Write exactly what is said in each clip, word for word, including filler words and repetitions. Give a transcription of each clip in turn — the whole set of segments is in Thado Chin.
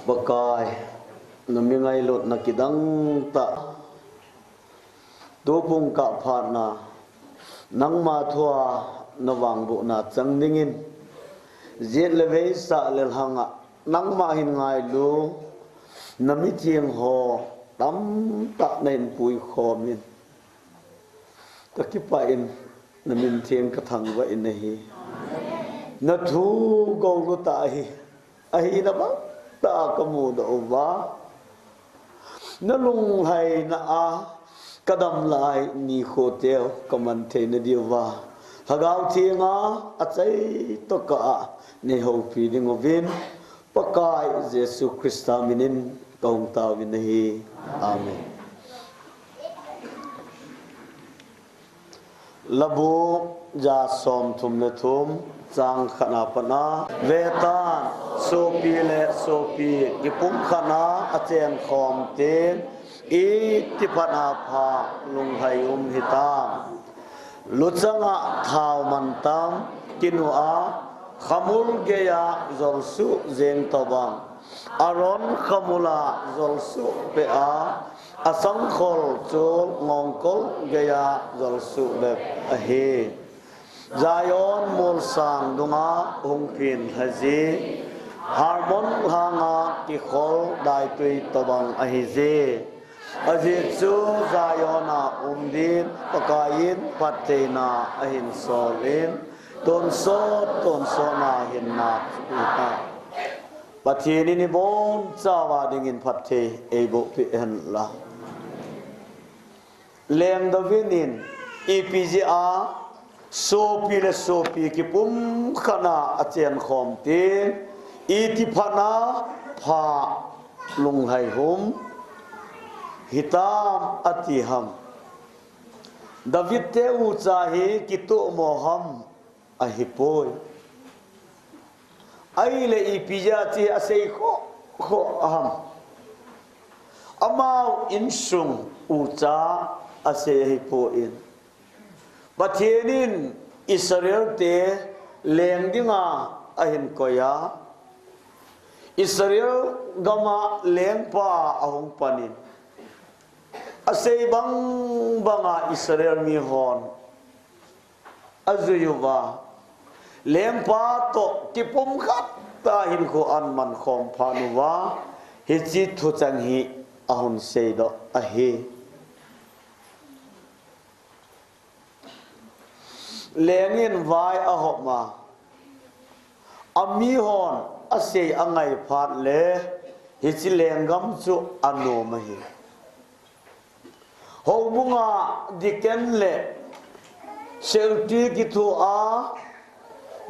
Pakai, na mi ngailutna kidang tah, tu pung kah phat na, nangma thua na vangbohna chang dingin, jet le vei sah le lhang ah, nangma hin ngailu, na mitheng ho tamtah na hin puikhom in. Ka kipah in, na min theng ka thangvah in ahi. Na thu gou lou tah ahi. Ahina bang tah a ka mudoh uva, na lunglhaina a ka dam lai nikho teu ka man theina diuva, Lhagao Theng a achai tokah a nei houpi ding uvin, Pakai Jesu Christa minin ka hung taovin ahi. Amen. Labu ja somthum le thum, chang khat na pat a, vetan, sopi le sopi kipumkhat na achen khom tin, iti phat a pha lunglhai um hitam. Luchang a thao mantam, kinu a khamul gei a jolsuh jeng tobang, Aaron khamul a jolsuh peh a, asangkhol chu ngongkol gei a jolsuh bep ahi. Zion molsang dunga hung phin lhaji, Hermon lhang a kikhol daitui tobang ahije. Ajeh chu Zion a um din Pakai in phattheina ahin sol in, tonsot tonsot na hinna chu ahitai. Pathen in ibon chauva dingin phatthei eiboh peh hen lang. Leng David in ipi jeh a sopi le sopi kipumkhat na achen khom tin, iti phat a pha lunglhai um hitam ati ham? David te ucha hi kitoh mo ham? Ahipoi. Ahile ipi jeh a ti asei khoh khoh ham? Amau insung ucha asei ahipoi. Pathen in Israel te leng dinga ahin koi a, Israel gam a lengpa ahung pan in, asei bang bang a Israel mihon ajui uva, lengpa toh kipumkhat tah a hinkho ahin man khom phat uva, hiche thucheng hi ahung seidoh ahi. Leng in vai ahop a, amihon asei angai phat le, hiche lenggam chu anom ahi. Houbung a deacon le secretary kitho a,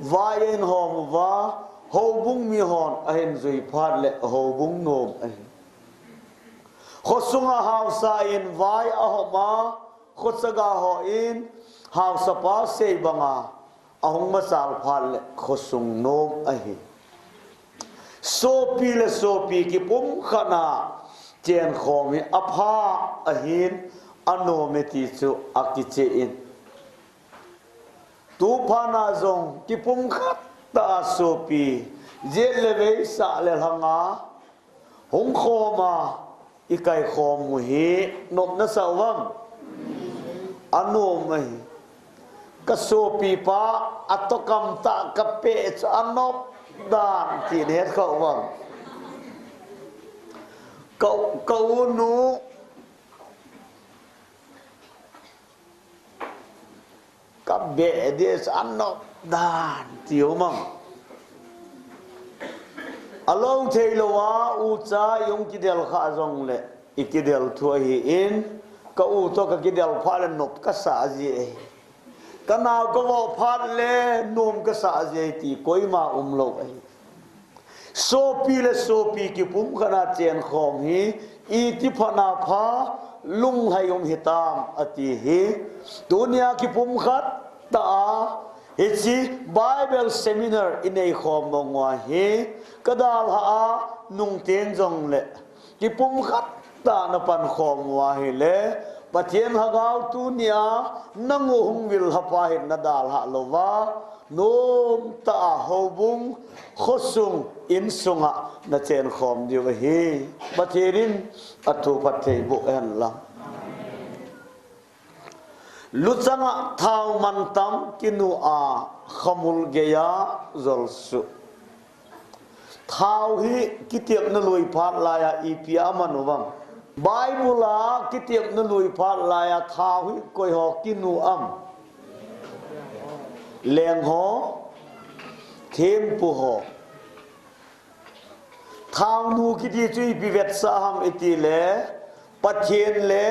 vai ahin hom uva, houbung mihon ahin jui phat le houbung nom ahi. Khosung a haosa in vai ahop a, khochaga hon haosapa sei banga ahung machal phat le khosung nom ahi. Sopi le sopi kipumkhat na chenkhom hi apha ahin, anom e ti chu akicheh in. Tuphat na jong kipumkhat tah a sopi, jet le vei sah le lhang a hung khom a, i kaikhom u hi nopna sa uvem? Anom ahi. Ka sopipa, atokam tah kapeh chu anop dan ti nahet kha uvem? Ka, ka unu, kabeh ding chu anop dan ti um am? Alou thei lou a, ucha i hung kidel kha jongle, i kidel thu ahin, ka u toh ka kidel phat le nop kasa ji ahi. Ka nao ka voh phat le nom kasa ji ahi ti koima umlou ahi. Sopi le sopi kipumkhat na chenkhom hi, iti phat na pha lunglhai um hitam ati hi. Tunia kipumkhat tah a, hiche Bible seminar i neikhom bang uva hi, ka dalha a nungteng jongle, kipumkhat tah na pankhom uva ahile, Pathen Lhagao tunia nang u hung vil lhapa hin na dalhah louva, nom tah a houbung khosung, insunga nachen khom diu ahi. Pathen in athu phatthei boh hen lang. Luchanga thao mantam kinu a khamul geiya jolsuh. Thao hi kitepna lui phat laiya ipi a man uvem? Bible a kitepna lui phat laiya thao hi koi ho kinu am? Leng ho, thempu ho. Thaonu kiti chu ipi vetsah ham iti le, Pathen le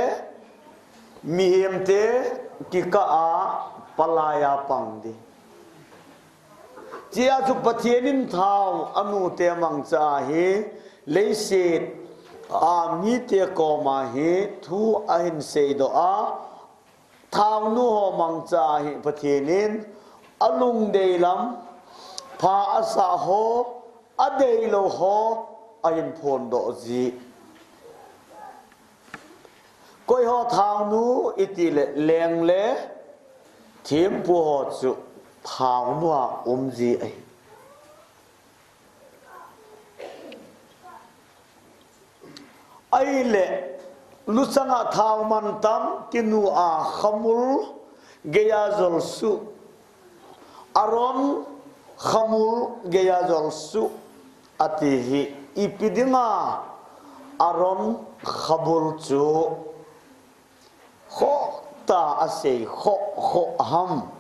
mihemte kikah a palaiya pang di. Chia chu Pathen in thao anute mangcha ahi, leiset a mite koma hi thu ahin seidoh a, thaonu ho mangcha hi Pathen in alungdei lam, pha asah ho, adeilou ho ahin phondoh ji. Koi ho thaonu iti le, leng le thempu ho chu thaonu a um ji ahi. Ahile, luchanga thao mantam kinu a khamul geiya jolsuh. Aron khamul geiya jolsuh ati hi ipi dinga Aron khamul chu khoh ta asei khoh khoh ham?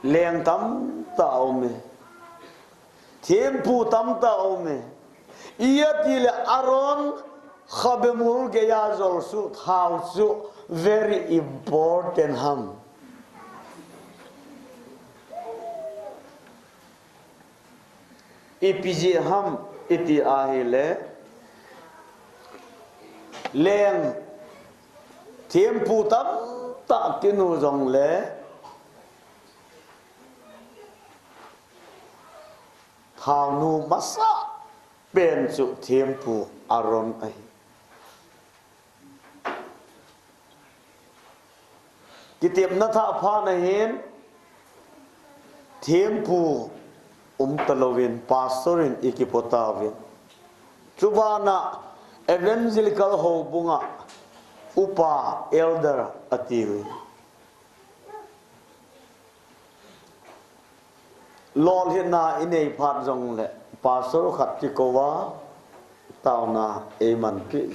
Leng tamtah a um e. Thempu tamtah a um e. Iti le Aron khamul geiya jolsuh thao chu very important ham? Ipi jeh ham iti ahile, leng thempu tamtah kinu jongle thaonu masa pen chu thempu Aron ahi. Kitepna thah phat na hin thempu umta louvin pastor in ikipo tauvin. Chubana evangelical houbunga upa, elder atiuvin. Lolhinna inei phat jongle pastor khat kikou a, taona eimanpi.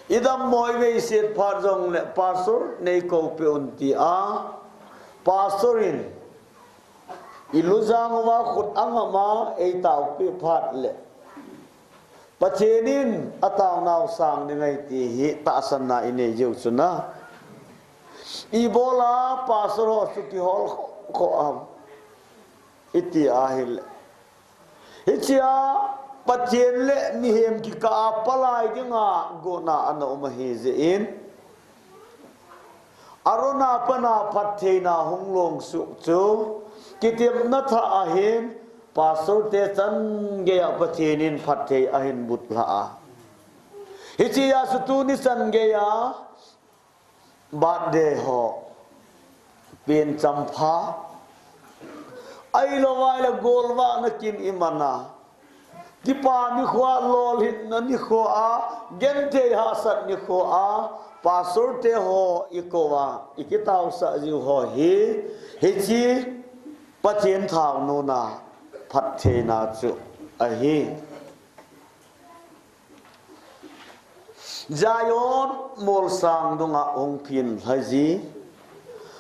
Idammo iveiset phat jongle pastor neikoupi un tia, pastor in ilujang uva khut angam a eitaopi phat le Pathen in ataonau sang ding ahi ti hi tahsanna inei jiu chuna. Ibola pastor ho chu kihol khoh khoh ham iti ahile, hichea Pathen le mihem kikah a palai dinga gotna ana um ahi jeh in, Aron a pana phattheina hung longsuh chu kitepna thah ahin, pastor te chan geiya Pathen in phatthei ahin butlha a. Hichea chu tuni chan geiya birthday ho, pen champha, ahilou vai le golvahna kin imana, kipa nikho a, lolhinna nikho a, genthei hahsat nikho a, pastor te ho ikou a, ikitaosah jiu ho hi, hiche Pathen thaonuna phattheina chu ahi. Zion molsang dunga hung phin lhaiji,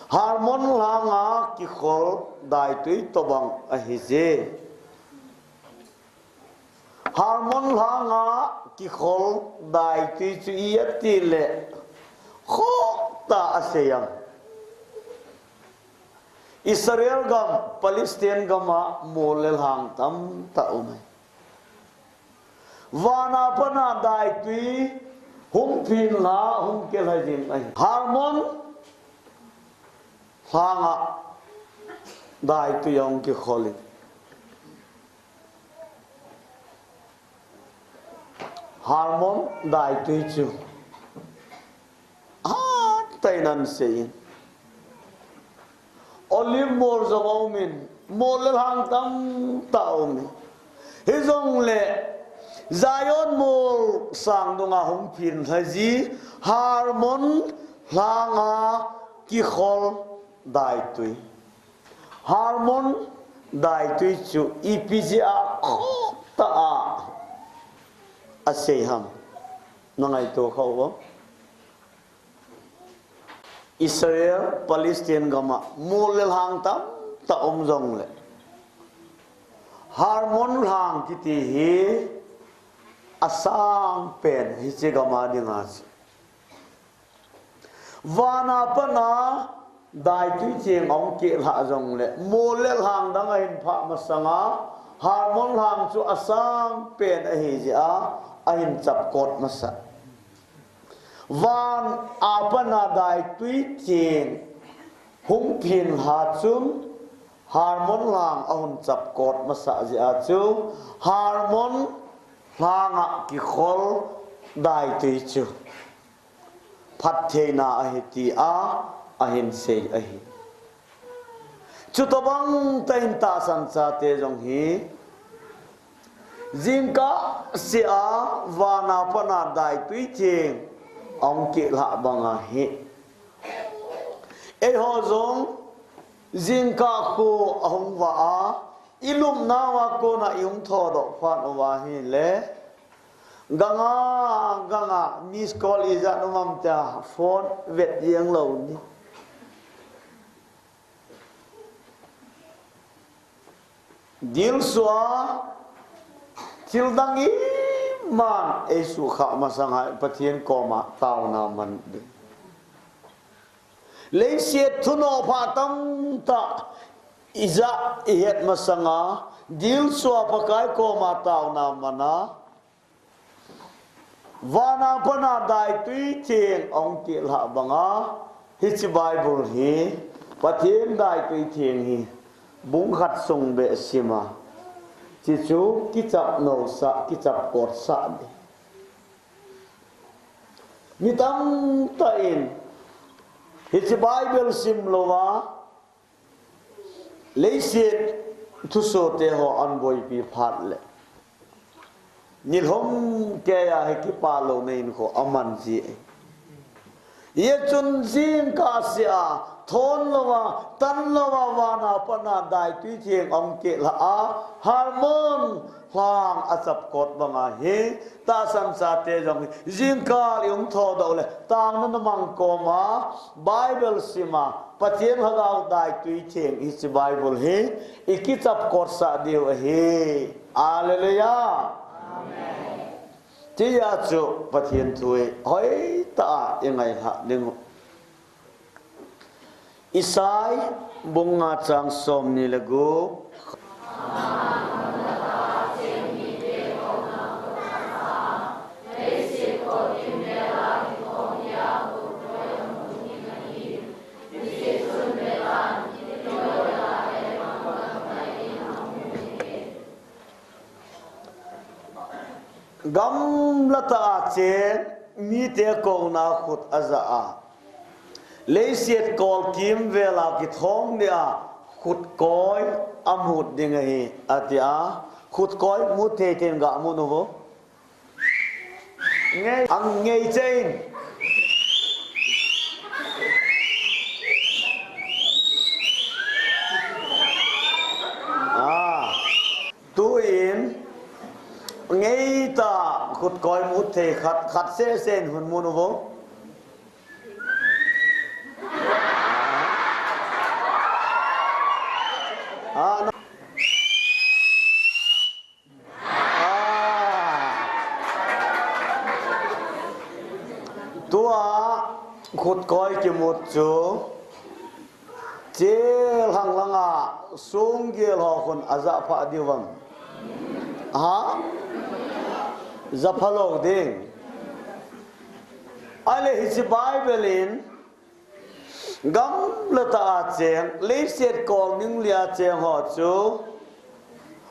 Hermon lhanga kikhol daitui tobang ahije. Hermon lhanga kikhol daitui chu iti le, khohtah a seiyang. Israel gam, Palestine gama mol le lhang tamtah um e. Vana pana daitui hung phin lha, hung kilha jing ahi. Hermon lhanga daitui ahung kikhol in, Hermon daitui chu hatah in ana sei in, jong aumin, mol le lhang tamtah aumin. Hijongle Zion mol sang dunga hung phin lhaji Hermon lhanga kikhol daitui. Hermon daitui chu ipi jeh a khohtah a asei ham? Nangaito kha uvo. Israel, Palestine gama mol le lhang tamtah um jongle Hermon lhang kiti hi asang pen hiche gama dinga chu. Vana pana daitui cheng ahung keh lhah jongle mol le lhang dang ahin phah masanga Hermon lhang chu asang pen ahi jeh a ahin chapkot masa. Van a pana daitui cheng hung phin lha chun Hermon lhang ahung chapkot masa jeh a chu Hermon lhanga kikhol daitui chu phattheina ahi tia ahin sei ahi. Chutobang tah in tahsan chate jong hi jingkah sea vana pana daitui cheng ahung keh lhah banga hi eiho jong jingkah khu ahung vah a, ilupnauva kona ihung thodoh phat uva ahile, ganga ganga miss call ijat um am tia phone vet jeng lou ni. Dilsua, thil dang iman eisukha masanga Pathen koma taona man ding. Leiset thunoh pha tamtah ija ihet masanga dilsua Pakai koma taona mana vana pana daitui cheng ahung keh lhah banga hiche Bible hi Pathen daitui cheng hi bung khat sung beh sima, chuchu kichap nousah, kichap kotsah ding. Mi tamtah in hiche Bible sim louva leiset thusoh te ho ahin boipi phat le nilhum keiya hi kipah louna in kho aman ji. Hijeh chun jingkah sea thon louva, tan louva, vana pana daitui cheng ahung keh lhah a, Hermon lhang achapkot banga hi tahsan chate jong hi jingkah ihung thodoh le taona namang koma Bible sima Pathen lhagao daitui cheng hiche Bible hi ikichap kotsah diu ahi. Hallelujah. Amen. Tia chu Pathen thu hi hoitah a ingailhah ding u. Isai bung nga chang somni le gup. Gamla tah a cheng mite kona khut aja a, leiset kol kimvel a kithong nia khut koi amut ding ahi, atia. Khut koi mut thei ten ga mun uvo. Ngei, ang ngei chen. Ah. Tuin, ngeitah khut koi mut thei khat, khat seh seh in hun mun uvo. Ah, na-, ah. Tua khut koi kimut chu. Chel hang langa sung gel ho khun aja pha diu vang. Ha? Ja pha lou ding. Ahile hiche Bible in gamla tah a cheng, leiset kol ninglia cheng ho chu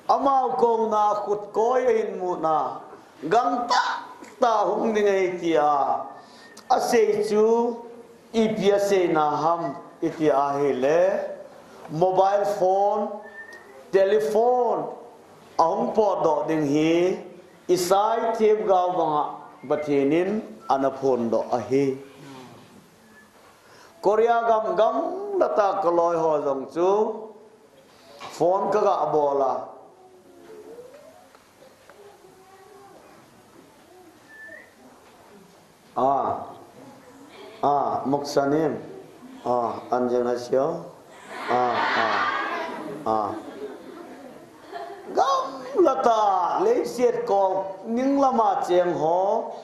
amau kona khut koi ahin mut na, gangtah tah hung ding ahi tia asei chu, ipi aseina ham iti ahile, mobile phone, telephone ahung potdoh ding hi Isaiah themgao banga Pathen in ana phondoh ahi. Korea gam gamlata kaloi ho jong chu phone kaga bol a. Ah, ah, Muksanem. Ah, Anjangasio. Ah, ah, ah. Gamlata, leiset kol, ning lama cheng ho.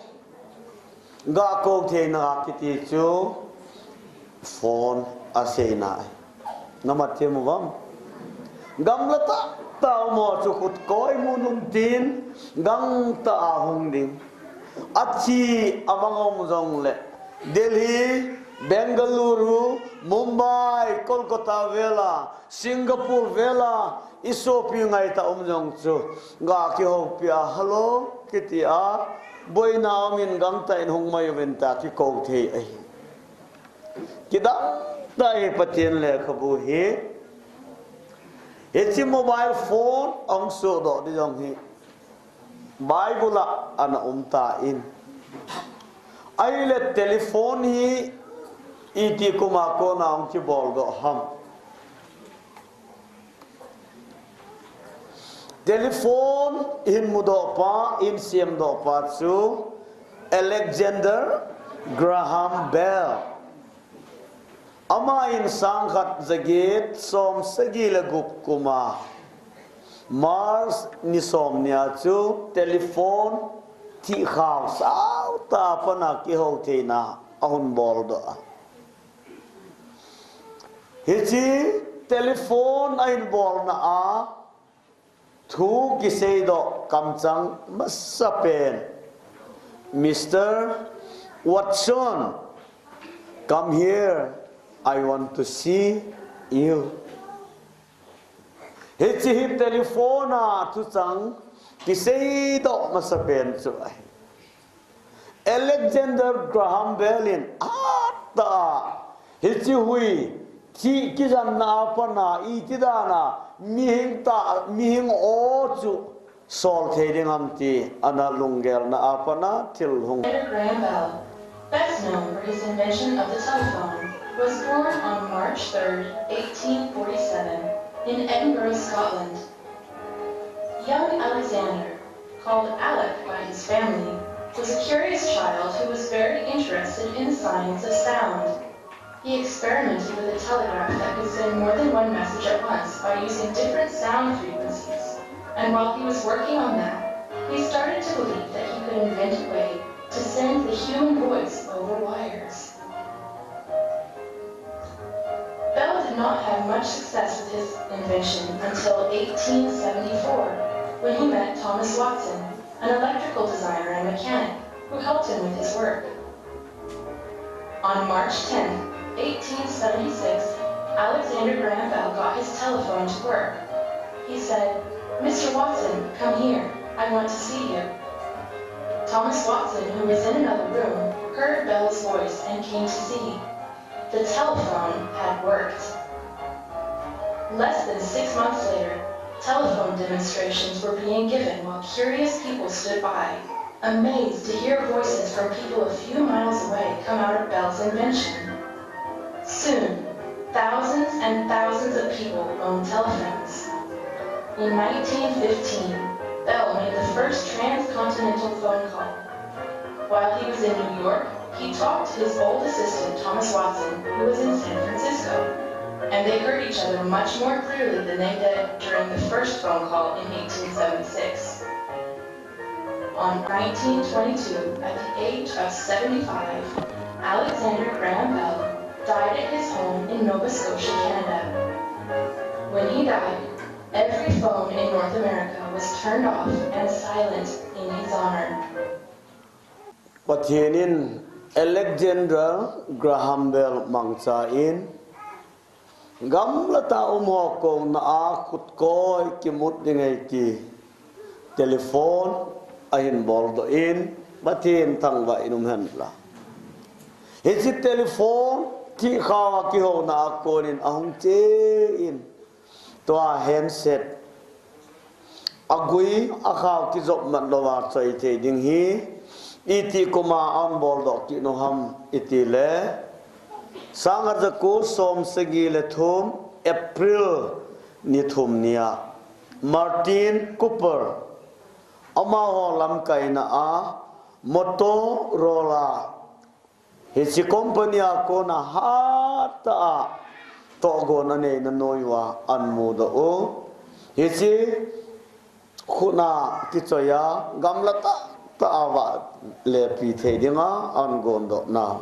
Ga kou theina kiti chu phone aseina. Namat thei mo bang. Gamlata tao mo chu khut koi mun um tin gangtah a hung ding. Athi amang um jong le Delhi, Bengaluru, Mumbai, Kolkata vela, Singapore vela, isopi ngaita um jong chu. Ga kihoupi a, hello, kiti a, boina um in gangtah in hung mai uvin ta kikou thei ahi. Kidang tah hi Pathen lekhabu hi. Hiche mobile phone ahung sohdoh ding jong hi Bible a ana um tan. Ahile telephone hi iti kum a kona hung kiboldoh ham. Telephone hin mudoh pa, hin semdoh pa chu Alexander Graham Bell. Ama in sangkhat jaget som sagi le gup kum a March ni som nia chu telephone thihkhao sao tah a pat a kihou theina ahung boldoh a. Hiche telephone ahin bolna a thu kiseidoh kamchang masapen, Mister Watson, come here, I want to see you. Hiche hi telephone a thuchang kiseidoh masapen chu ahi. Alexander Graham Bell in atah a hiche hui thih kijanna a pat a iti dan a mihing tah, mihing o chu sol thei ding ham ti ana lunggelna a pat a thil hung. Alexander Graham Bell, best known for his invention of the telephone, was born on March third, eighteen forty-seven, in Edinburgh, Scotland. Young Alexander, called Alec by his family, was a curious child who was very interested in the science of sound. He experimented with a telegraph that could send more than one message at once by using different sound frequencies, and while he was working on that, he started to believe that he could invent a way to send the human voice over wires. Bell did not have much success with his invention until eighteen seventy-four, when he met Thomas Watson, an electrical designer and mechanic, who helped him with his work. On March tenth, eighteen seventy-six, Alexander Graham Bell got his telephone to work. He said, "Mister Watson, come here. I want to see you." Thomas Watson, who was in another room, heard Bell's voice and came to see. The telephone had worked. Less than six months later, telephone demonstrations were being given while curious people stood by, amazed to hear voices from people a few miles away come out of Bell's invention. Soon, thousands and thousands of people owned telephones. In nineteen fifteen, Bell made the first transcontinental phone call. While he was in New York, he talked to his old assistant, Thomas Watson, who was in San Francisco, and they heard each other much more clearly than they did during the first phone call in eighteen seventy-six. On nineteen twenty-two, at the age of seventy-five, Alexander Graham Bell died at his home in Nova Scotia, Canada. When he died, every phone in North America was turned off and silent in his honor. Pathen in Alexander Graham Bell mangcha in gamlata um ho kouna a khut koi kimut ding ahi ti telephone ahin boldoh in Pathen thangvah in um hen la. Hiche telephone Thihkhao a kihouna a konin ahung chein, tua handset, agui akhao kijop mat louva choi thei ding hi iti kuma ahin boldoh kit u ham itile, sangkhat jako som sagi le thum April ni thum nia Martin Cooper, amaho lamkaina a Motorola, hiche company a kona hatah a tohgon aneina noiuva ahin mudoh u. Hiche khutna kichoiya gamla tahtah a vahle pi thei dinga ahin gondoh nau.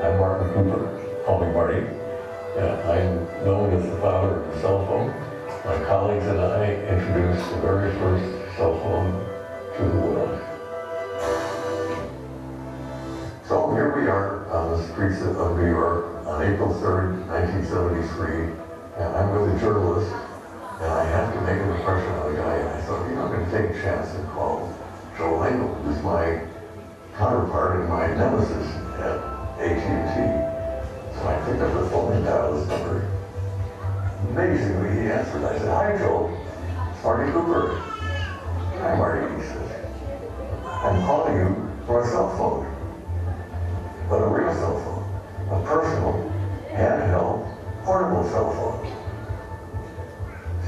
I'm Martin Cooper, call me Marty. Uh, I'm known as the father of the cell phone. My colleagues and I introduced the very first cell phone to the world. So here we are on the streets of New York on April third, nineteen seventy-three, and I'm with a journalist, and I have to make an impression on the guy. And I thought, you know, I'm going to take a chance and call Joe Lengel, who's my counterpart and my nemesis at A T and T. So I picked up the phone and dialed his number. Amazingly, he answered. I said, "Hi, Joe. It's Marty Cooper." "Hi, Marty," he says. "I'm calling you from a cell phone, but a real cell phone, a personal, handheld, portable cell phone."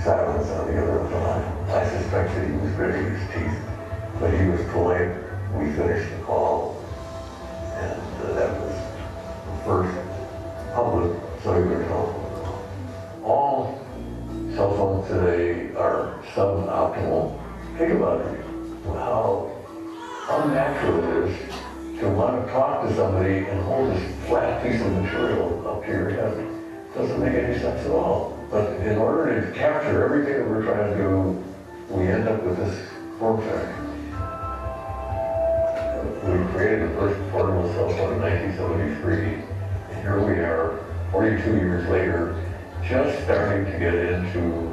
Silence on the other end of the line. I suspected he was gritting his teeth, but he was polite. We finished the call, and uh, that was the first public cellular telephone. All cell phones today are suboptimal. Think about it. How unnatural it is to want to talk to somebody and hold this flat piece of material up to your head. Doesn't make any sense at all. But in order to capture everything that we're trying to do, we end up with this form factor. We created the first portable cell phone in nineteen seventy-three, and here we are, forty-two years later, just starting to get into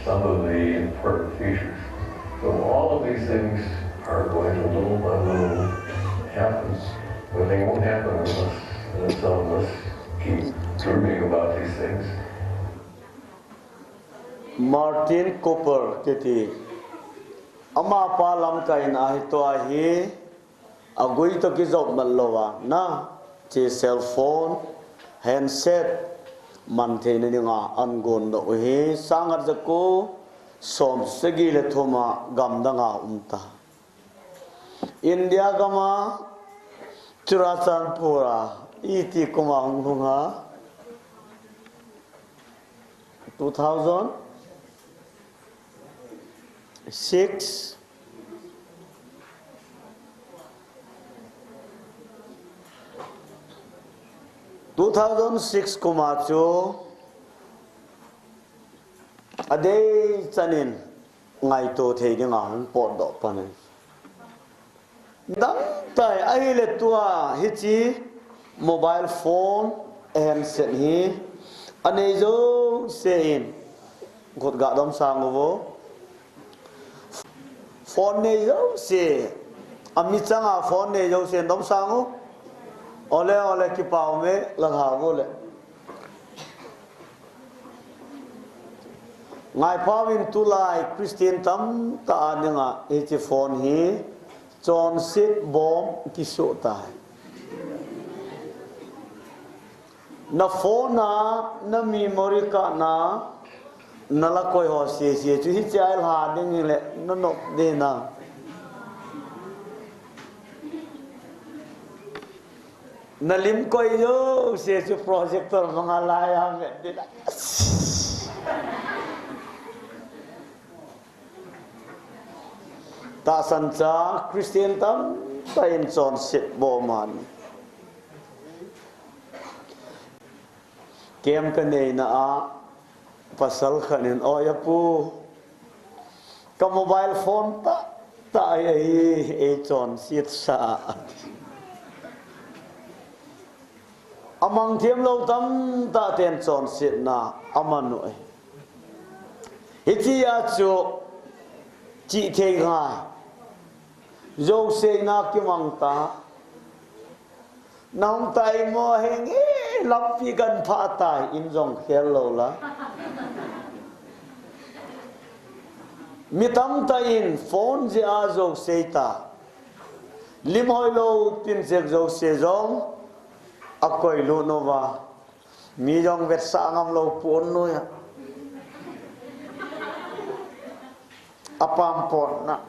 some of the important features. So all of these things are going to little by little happen, but they won't happen unless, unless some of us keep dreaming about these things. Martin Cooper kiti. Amapa lamkaina hi tua hi agui toh kijop mat louva, na, hiche cell phone, handset, man theina dinga ahin gondoh u hi, sangkhat jako som sagi le thum a gamdang a um ta. India gam a, Churachandpur a, iti kum a hung lhung ham? Two thousand six. Two thousand six kum a chu adei chanin ngaito thei dinga hung potdoh pan e. Dam tai, ahile tua hiche mobile phone, handset hi anei jouse in khut ga dom sang uvo. Phone nei jouse, ami changa phone nei jouse in dom sang u. Ole, ole, kipa ume, la tha uvo le. Ngaipauvin, tulai Christian tamtah a dinga hiche phone hi chonset bom kisoh tai. Na phone a, na memory card na, na la koi ho sese chu hiche a ilha ding hile na nop ding na. Na lim koi jouse chu projector banga lai a vet ding a. Tahsan cha Christian tamtah in chonset bom ahi. Camp kaneina a pasal khat in, "Oi, apu, ka mobile phone tahtah hi ei chonset sa a," ati. Amang thiem lou tamtah ten chonsetna aman u ahi. Hitia chu chihthei ngai. Jouseina kimang ta. Nahung tai mo henge, lampi kan pha tai, in jong khel lou la. Mi tamtah in phone jeh a jouse ta. Lim hoilou tin jeh jouse jong akoi lut uva. Mi jong vetsah ngam lou pon noi a. Apam pon na.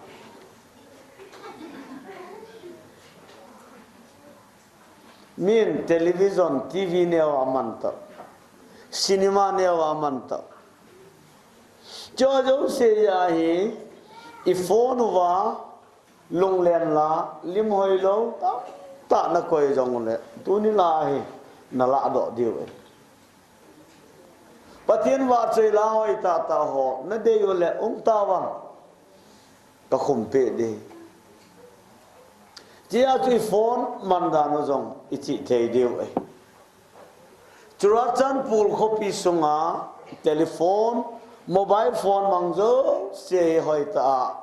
Min television, T V neo a man ta. Cinema neo a man ta. Cho jouse a hi, i phone uva, lunglen la, lim hoilou, tamtah na koi jong le, tuni la hi, na ladoh diu e. Pathen vahchoi la hoi tahtah ho, na dei u le, um ta vang. Ka khum peh di. Tia chu i phone man dan u jong i chih thei diu e. Churachandpur khopi sunga telephone, mobile phone mang jouse hoi ta a.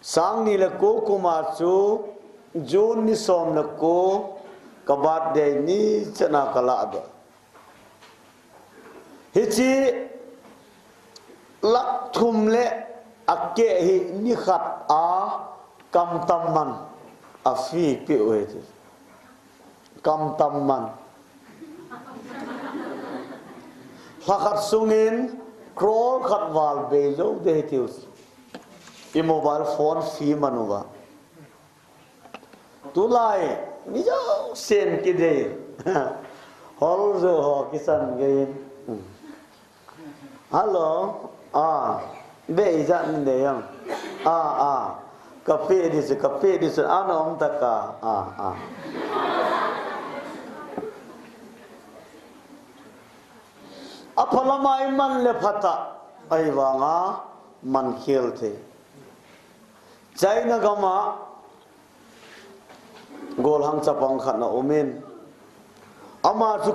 Sang ni le ko kum a chu June ni som le ko ka birthday ni chan a ka ladoh. Hiche lakh thum le akeh hi ni khat a kam tam man a free peh u hichu. Kam tam man. Lha khat sungin crore khat val bei jou ding hitiu. I mobile phone free man uva. Tulai, mi jousen kidei. Hol jo ho kisan gei in. Hello. Ah. Be ijat ni de yang. Ah, ah. Ka pe di se, ka pe di se. Ana um ta ka. Ah, ah. Aphalamai man le phata. Ahivanga man khel thei. China gam a golhang chapang khat ana um in, ama chu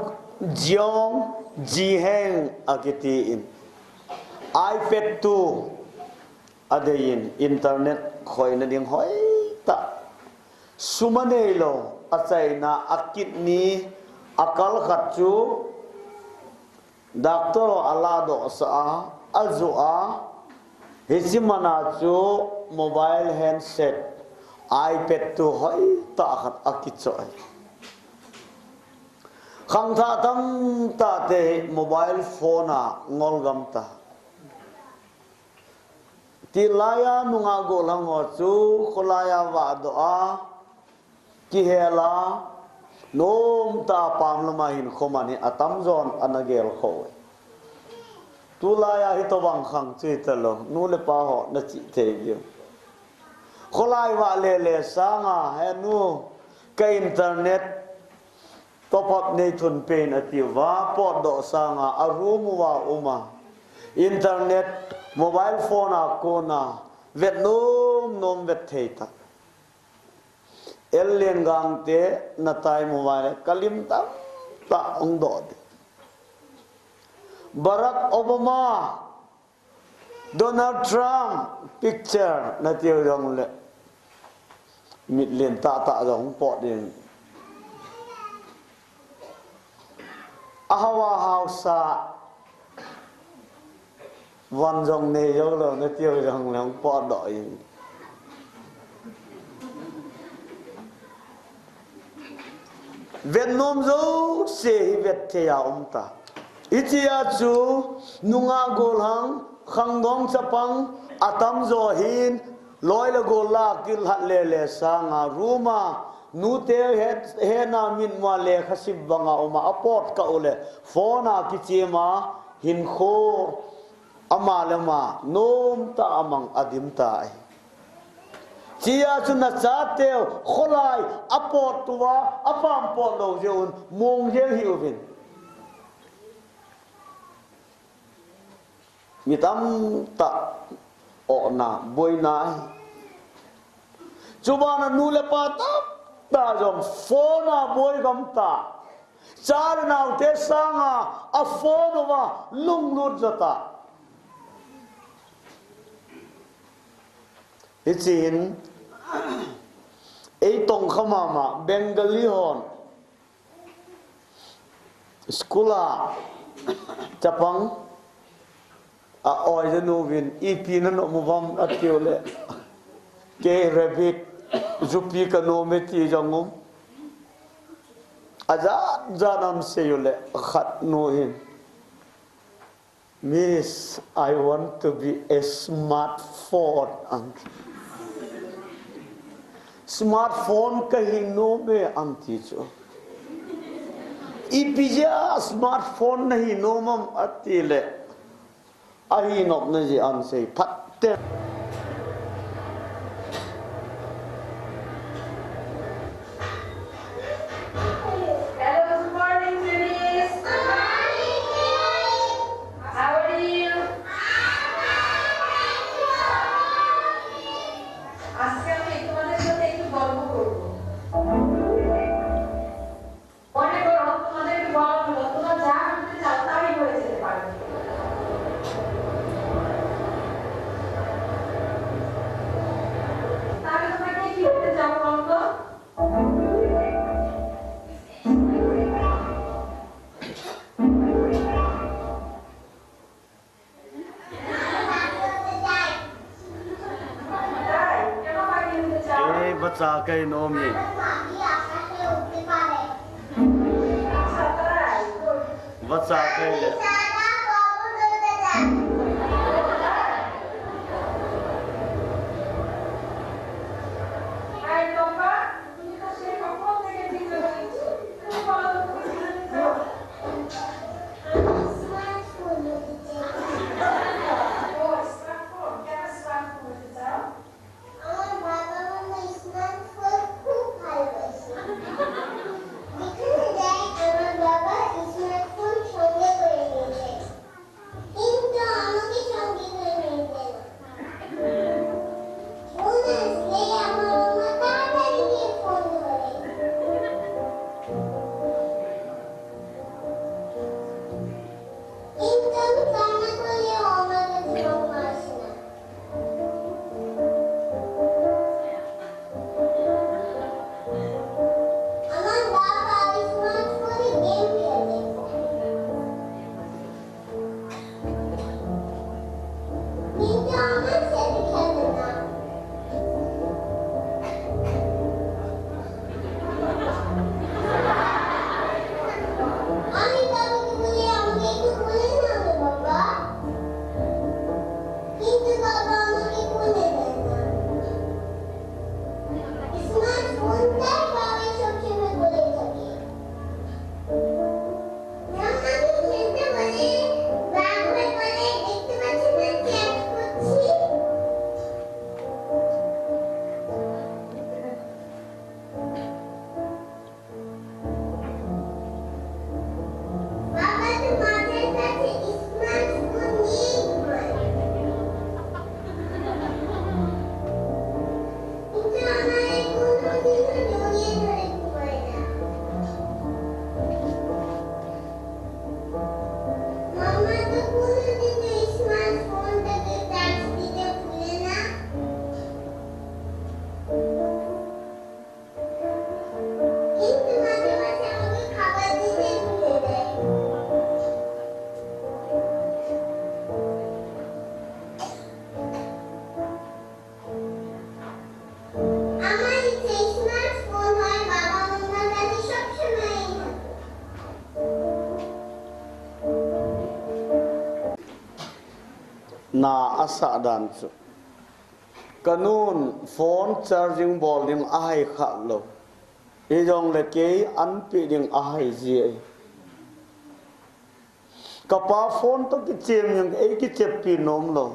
Jiong Jiheng akiti in, iPad two adei in, internet khoina ding hoi ta. Sum anei lou, achaina, a kidney, akal khat chu Doctor ho aladoh sah a, ajoh a, hiche man a chu mobile handset, iPad two hoi tah khat akichoh e. Khangthah tamtah te hi mobile phone a ngol gam ta. Ti lai a nungah golhang ho chu kholai a vahdoh a, kihel a, nomtah a pam lam a hin khoman hi atamjon ana gel kho e. Tulai a hitobang khang chu hita lou, nu le pa ho na chih thei diu. Kholai vah lele sanga, he nu, ka internet top up nei thun pen ati uva, potdoh sanga, a room uva um a. Internet, mobile phone a kona, vet nom nom vet thei ta. El Lengang te, na tai mobile, ka lim tamtah hung doh di. Barack Obama, Donald Trump picture na tiu jong le, mit len tah tah jong pot ding. Ahao a haosa, van jong nei jou lou na tiu jong le hung potdoh in. Vet nom jouse hi vet thei a um ta. Hitia chu nungah golhang, khangdong chapang, atamjo hin, loi le gol la kilhat lele sanga, room a, nute het, hetna mitmu a lekha sim banga um a, apot kah u le, phone a kichim a, hinkho, ama le ama, nomtah a mang a dim ta ahi. Tia chu na chateu, kholai, apot uva, apam pot lou jeh un, mong jeng hih uvin. Mi tamtah, ohna, boina ahi. Chubana nu le pa tamtah jong, phone a boi gam ta. Cha le naote sanga, a phone uva, lunglut jo ta. Hichun, Ei tongkha mama Bengali hon school a chapang a oija nu vin, "Ipi nanom uvam?" atiu le, "Kei rabbit jupi kanom e," ti jong um. Ajat jat a aseiyu le, khat nu hin, "Miss, I want to be a smartphone," ati. "Smartphone kahi nom e," ati chu. "Ipi jeh a smartphone nahi nom am?" ati le, ahi nopna jeh asei phat teng. Hello, good morning, students. How are you? আজকে আমি তোমাদের সাথে একটু গল্প করব। মনে করো, তোমাদের একটু বলা হলো, তোমরা যা করতে চাও, তাই হয়ে যেতে পারে। তাহলে তোমরা কে কি হতে চাও, বলো তো? তাই? কেন পাখি হতে চাও? Ei, vacha kahi nom e. আচ্ছা, তাই? Good. Vacha kahi le. এই টম্পা, তুমি তো সেই কখন থেকে চিন্তা করছো। তুমি বলো তো, তুমি কি করতে চাও? Smartphone নিতে চাই। ও, smartphone, কেন smartphone নিতে চাও? আমার বাবা মামা smartphone খুব ভালোবাসে। যেখানে যাই, আমার বাবা smartphone সঙ্গে করে নিয়ে যায়। কিন্তু আমাকে সঙ্গে করে নিয়ে যায় না। ফোন আসলে আমার মামা তাড়াতাড়ি গিয়ে ফোন ধরে। কিন্তু আমি কান্না করলেও আমার কাছে মামা আসে না। আমার বাবা smartphone-এ game খেলে। কিন্তু আমার সাথে খেলে না। আমি বাবাকে বলি, "আমাকে একটু কোলে নাও না, বাবা।" কিন্তু বাবা আমাকে কোলে নেয় না। Smartphone-টাই বাবাকে সবসময় কোলে থাকে। মাম্মাকে খেলতে বলে, বাঘ হয়ে বলে, "দেখতে পাচ্ছ না, chat করছি?" বাবা তো মাথার কাছে smartphone নিয়েই ঘুমায়। কিন্তু আমায় কোনোদিনও জড়িয়ে ধরে ঘুমায় না। মাম্মা তো কোনোদিনও smartphone-টাকে charge দিতে ভুলে না। কিন্তু মাঝে মাঝে আমাকে খাবার দিতে ভুলে যায়। আমার ইচ্ছে smartphone হয়, বাবা মামার কাছে সবসময়ই থাকে। Na asah dan chu. Kanun phone charging bol ding ahai kha lou. Hijongle kei anpi ding ahai ji e. Kapa phone to kichem jong ei kicheppi nom lou.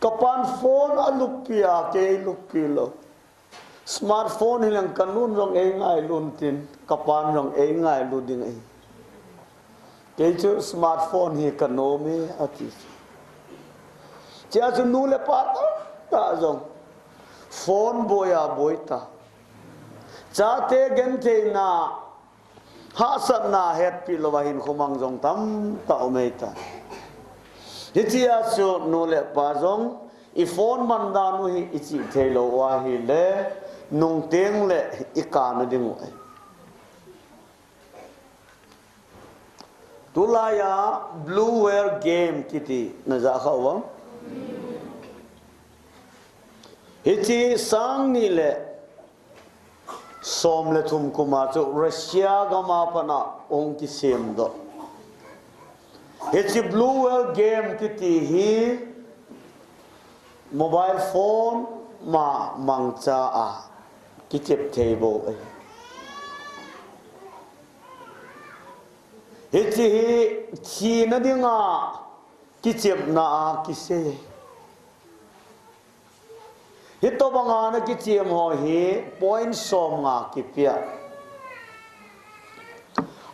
Kapan phone aluppi a kei luppi lou. Smartphone hileng kanun jong ei ngailu tin, kapan jong ei ngailu ding ahi. Kei chu smartphone hi kanom e ati. Chea chu nu le pa tamtah jong phone boi a boi ta. Chate gentheina, hahsatna hetpi louva hinkho mang jong tamtah um ei ta. Hichea chu nu le pa jong i phone man dan u hi i chih thei lou u ahile, nung teng le i kana ding u. Tulai a Blue Whale Game kiti na ja kha uvam? Hichi sang ni le som le thum kum a chu Russia gam a pat a hung kisem doh. Hichi Blue Whale Game kiti hi mobile phone ma mangcha a kichep thei bou ahi. Hichi hi thina dinga kichepna a kisei. Hitobanga na kichem ho hi point som nga kipia.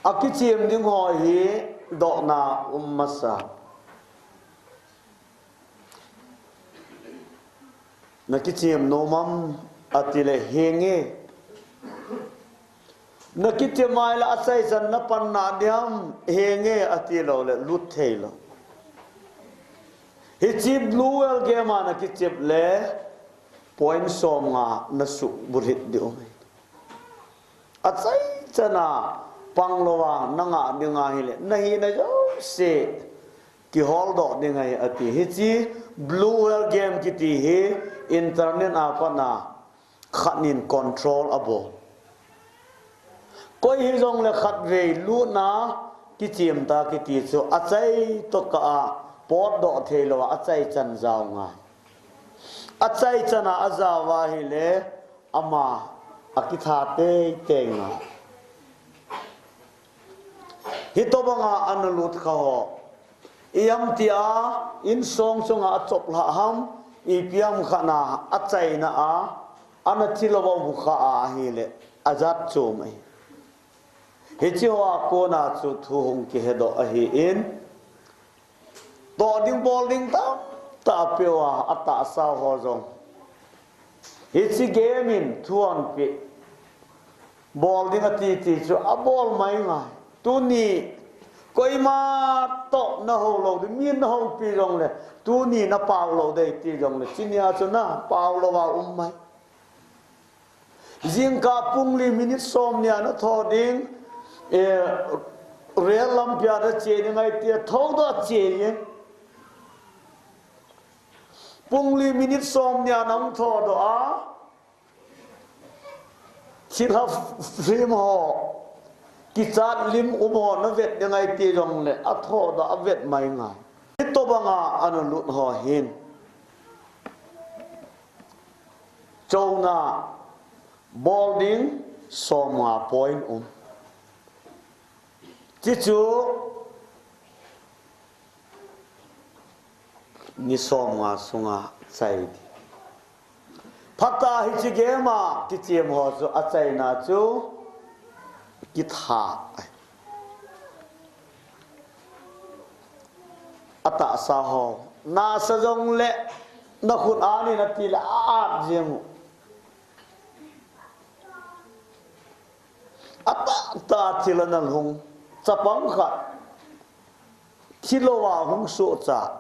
A kichem ding ho hi dohna um masa. Na kichem nom am ati le henge. Na kichem mai le achaichan na pan na diam henge ati lou le lut thei lou. Hichi Blue Whale Game a na kichep le point som nga na subulhit ding um. Achaichan a pang lou a na ngah ding ahi le na hina jouse kihol doh ding ahi ati. Hichi Blue Whale Game kiti hi internet a pat a khat nin control abol. Koi hijong le khatvei lutna kichem ta kiti chu achai tokah a potdoh thei lou a achaichan jao ngai. Achaichan a ajao ahi le ama akitha teitei ngai. Hitobanga ana lut kha ho. Iam tia insong chunga achop lha ham, ipi ham khat na achaina a, ana thi lou a um kha ahi le, ajat chom ahi. Hichi ho a kona chu thu hung kihe doh ahi in, toh ding bol ding tamtah apeh uva, atahsa ho jong. Hichi game in thu ahin pe. Bol ding ati ti chu abol mai ngai. Tuni koima toh na ho lou ding, mi na houpi jong le, tuni na pao lou ding ti jong le, chunia chu na pao lou a um mai. Jingkah pung li minute som nia na tho ding, eh, rel lampi a na che ding ahi tia, thoudoh a che ding. Pung li minute som nia na hung thoudoh a, thilha film ho, kichat lim um ho na vet ding ahi ti jong le, athoudoh a vet mai ngai. Hitobanga ana lut ho hin. Chona bol ding som nga point um. Chuchu ni som nga sunga chai ding. Phatah a hichi game a kichem ho chu achaina chu kitha. Atahsa ho. Nasa jong le, na khut a ni na ti le, a at jeng u. Atahtah thil ana hung. Chapang khat. Thilou a hung sohcha.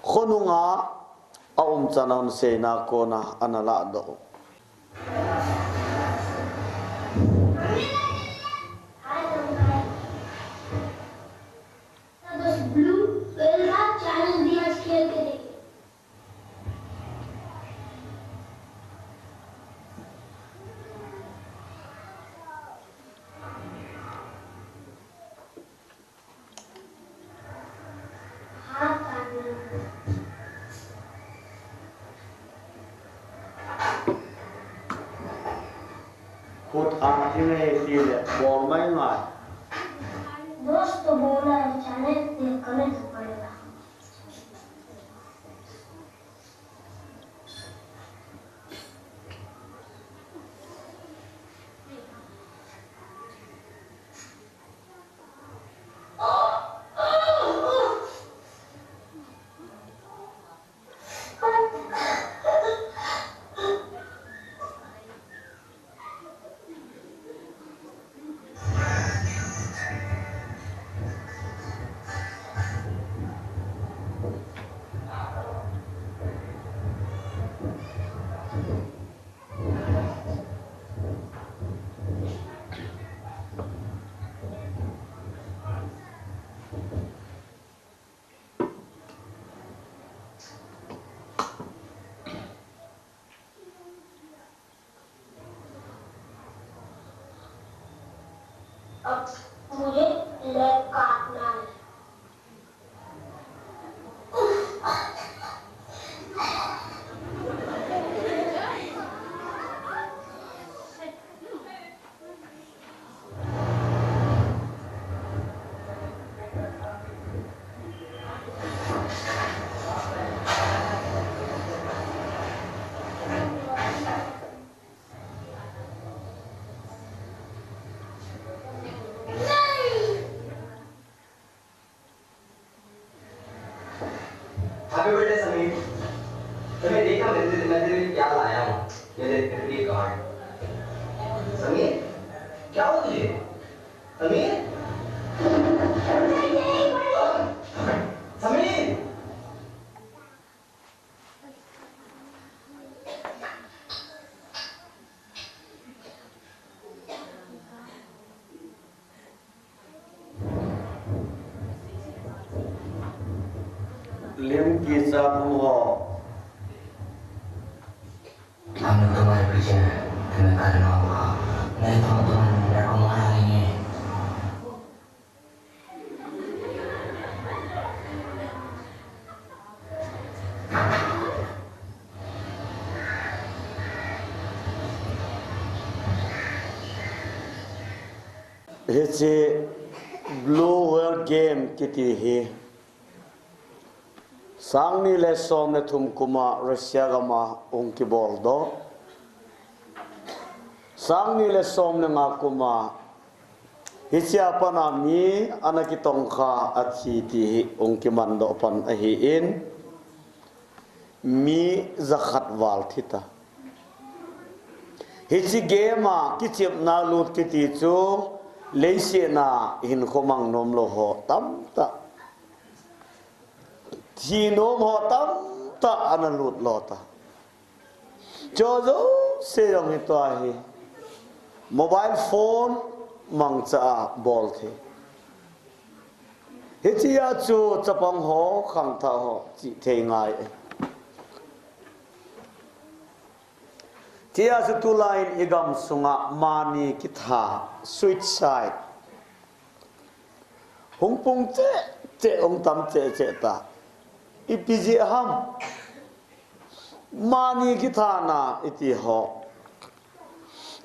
Khonunga aumchan a hung seina kona ana ladoh. Khut a thing ahi ti le bol mai ngai. दोस्त बोला है, चैलेंज पे कमेंट पड़ेगा। अब मुझे लेग काटना है। Happy birthday, Sameer. तूने देखा मैं तेरे, मैं तेरे लिए क्या लाया हूँ? ये देख, तेरे लिए कार्ड। समीर, क्या हुआ तुझे? समीर? Sameer? Lim kicha kum ho. Anu tumhai piche, tumhe karna hoga. Nahi to tum mere ko mara lenge. Hiche Blue Whale Game kiti hi sang ni le som le thum kum a Russia gam a hung kibol doh. Sang ni le som le nga kum a hichea pat a mi ana kitongkha a thi ti hi hung kiman doh pan ahin, mi jakhat val thi ta. Hiche game a kichepna lut kiti chu leiset a hinkho mang nom lou ho tamtah, thi nom ho tamtah ana lut lo ta. Chu jouse jong hi tua hi mobile phone mangcha a bol thei. Hichea chu chapang ho, khangthah ho chih thei ngai e. Tia chu tulai in i gam sunga mani kitha, suicide, hung pung cheh cheh, hung tam cheh cheh ta. Ipi jeh ham? Mani kithana iti ho.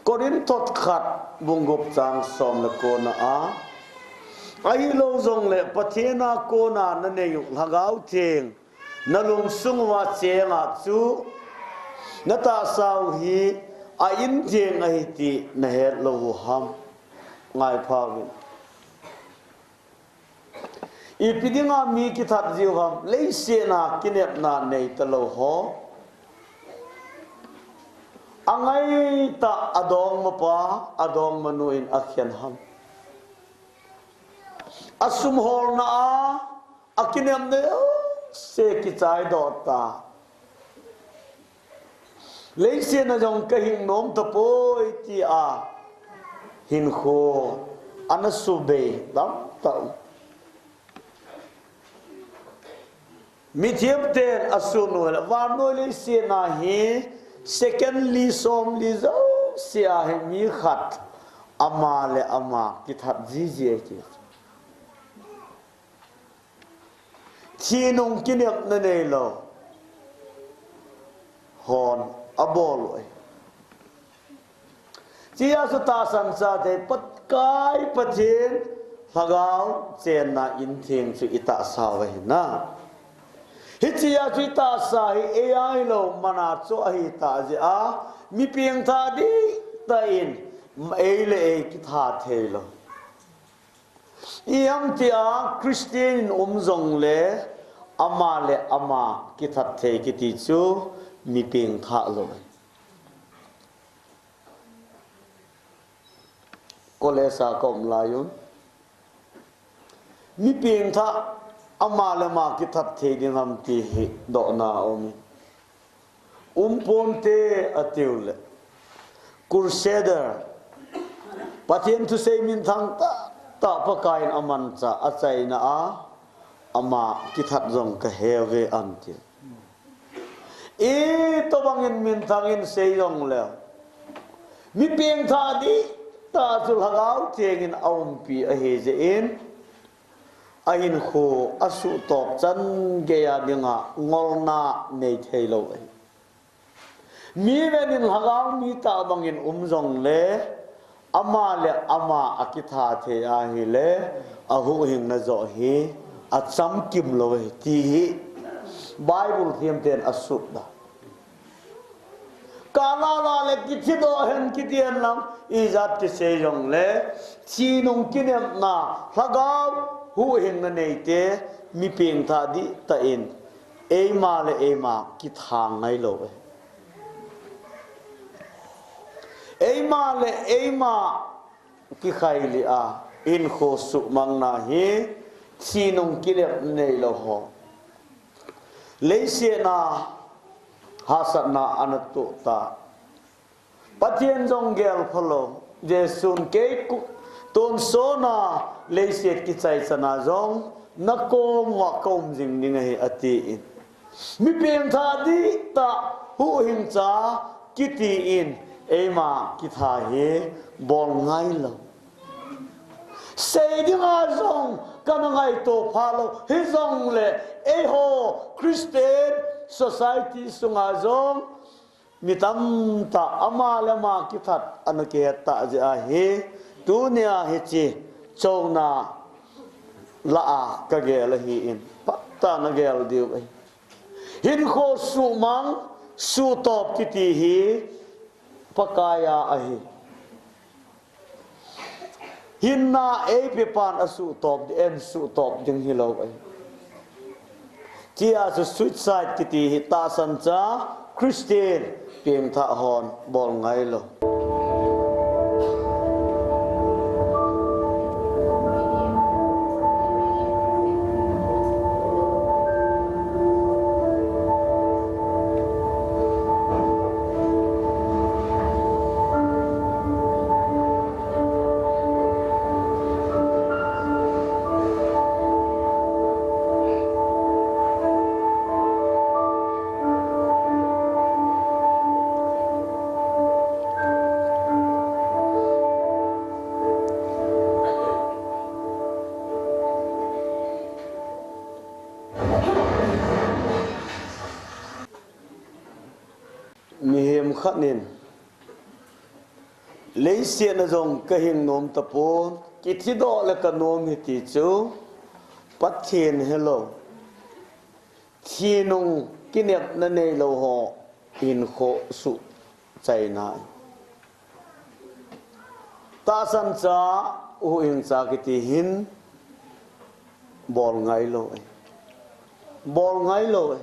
Korinth thot khat bung gup chang som le ko na a, ahilou jongle Pathen a kona na nei u Lhagao Theng na lungsung uva cheng a chu na tahsa u hi a in theng ahi ti na het lou u ham? Ngai pha uvin. Ipi dinga mi kithat jiu ham? Leiset a kinepna nei talou ho. Angai tah a dongmapa, a dongmanu in akhen ham? A sum holna a, a kinepna jouse kichai doh ta. Leiset a jong ka hing nom tapoi tia hinkho ana subei tamtah. Mithem ten a sun u le vannoi leiset a hi second li som li jouse a hi mi khat ama le ama kithat jiji e ti. Thi nung kinepna neilou hon abol u ahi. Tia chu tahsan chate Pakai Pathen Lhagao chenna in theng chu i tahsa u ahi na. Hichea chu i tahsa hi ei ahilou mana chu ahi tah jeh a mi pengthah dihtah in ei le ei kitha theilou. Ipi ham tia Christian in um jongle ama le ama kithat thei kiti chu mi pengthah lou. College a ka um lai un mi pengthah ama le ama kithat thei ding ham ti hi dohna a um in. Um ponte atiu le. Crusader. Pathen thusei minthang tahtah Pakai in amanchah a achaina a ama kithat jong ka he uve atiu. Itobang in minthang in sei jongle mi pengthah dih Tah chu Lhagao Theng in aumpi ahi jeh in, ahinkho asuhtop chan geiya dinga ngolna nei thei lou ahi. Mi ven in Lhagao mi tah bangin um jongle, ama le ama akitha thei ahile, ahuhhingna joh hi achamkim lou ahi, ti hi Bible thiam ten asut da. Kala la le kithi doh hen kiti hen lang, ijat kisei jongle, thi nung kinepna, Lhagao huhhingna neite, mi pengthah dihtah in, eima le eima kitha ngai lou e. Eima le eima kikhailih a, hinkho suhmangna hi, thi nung kinep neilou ho. Leiset a hahsatna ana toh ta. Pathen jong gel phalou. Jesun kei ku-, tonsot a leiset kichai chan a jong nakom uva kaum jing ding ahi atin. Mi pengthah dihtah huhhingcha kiti in eima kitha hi bol ngailou. Sei dinga jong kana ngaito phalou. Hijongle eiho Christian society sunga jong mi tamtah ama le ama kithat ana kihet tah jeh ahi. Tunia hiche chouna lah a kagel ahin, phatah in nagel diu ahi. Hinkho suhmang, suhtop kiti hi Pakai a ahi. Hinna eipepan asuhtop ding, eisuhtop ding hilou ahi. Tia chu suicide kiti hi tahsan cha Christian pengthah hon bol ngailou. Mihem khat in, leiset a jong kahing nom tapon, kithi doh le kanom ahi ti chu Pathen helou, thi nung kinepna neilou ho hinkho suhchaina. Tahsan cha, huhhingcha kiti hin bol ngailou e. Bol ngailou e.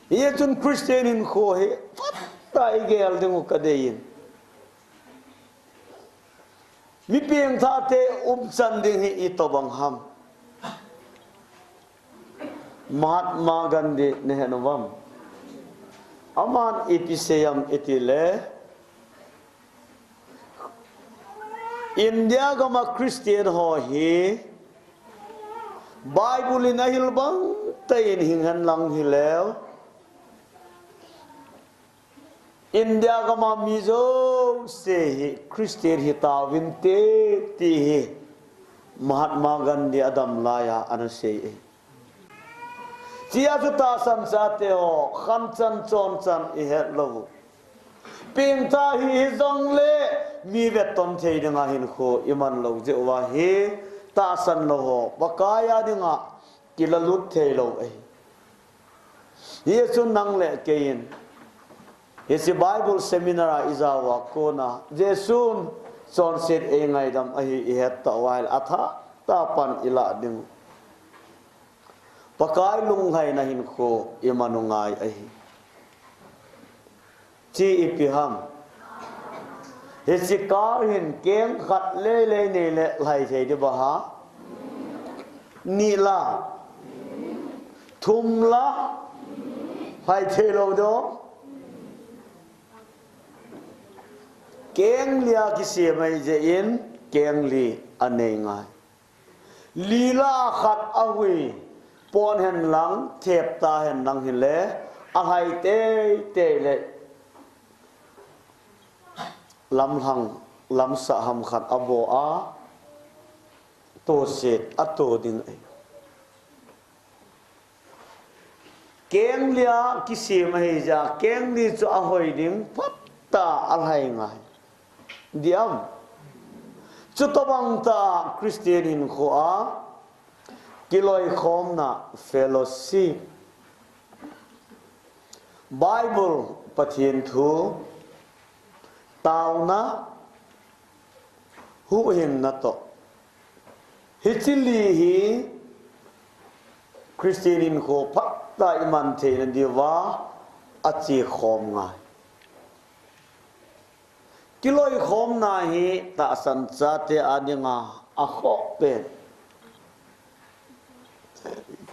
Hijeh chun Christian hinkho hi phatah in igel diu kadei in. Mi pengthahte umchan ding hi itobang ham? Mahatma Gandhi nahet uvam? Aman ipi sei ham itile, India gam a Christian ho hi Bible in ahil bang tah in hing hen lang hileu, India gam a mi jouse hi Christian hitauvinte, ti hi Mahatma Gandhi adam laiya ana sei e. Tia chu tahsan chate ho, khanchan chonchan ihet lou u. Pengthah hi hijongle mi vetton thei dinga hinkho iman lou jeh uva hi tahsan lou ho Pakai a dinga kilalut thei lou ahi. Hijeh chun nang le kei in hiche Bible seminar a ijao uva kona Jesun chonset eingaidam ahi ihet tah uva ahile athah tah pan ilah diu. Pakai lunglhaina hinkho iman u ngai ahi. Chi ipi ham? Hiche car hin keng khat lele nei le lhai thei ding ham? Ni la? Thum la? Lhai thei lou ding. Keng li a kisem ahi jeh in keng li anei ngai. Li la khat ahui pon hen lang, thep ta hen lang hile, alhai teitei le Lamlhang lamsah ham khat abol a, toset ato ding ahi. Kengli a kisem ahi jeh a, kengli chu ahoi ding phat ta alhai ngai. Diam. Chutobang ta Christian hinkho a kiloikhomna, fellowship, Bible, Pathen thu, taona, huhhingna toh. Hiche li hi Christian hinkho phat ta iman theina diuva achekhom ngai. Kiloikhomna hi tahsan chate a dinga akhoh pen.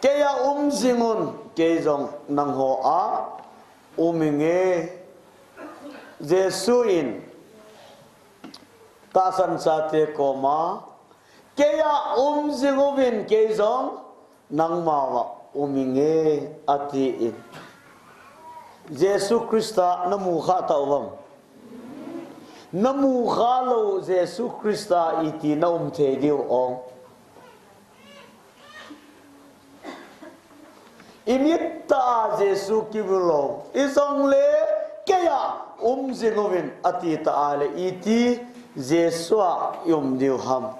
Keiya um jingun, kei jong nangho a um inge. Jesu in tahsan chate koma, keiya um jinguvin, kei jong nangma uva um inge, atin. Jesu Christa namu kha tauvam? Namu kha lou Jesu Christa iti naum thei diu ham? Imit ta a Jesu kimu lou, ijongle keiya um jinguvin ati ta a le iti Jesu a ium diu ham?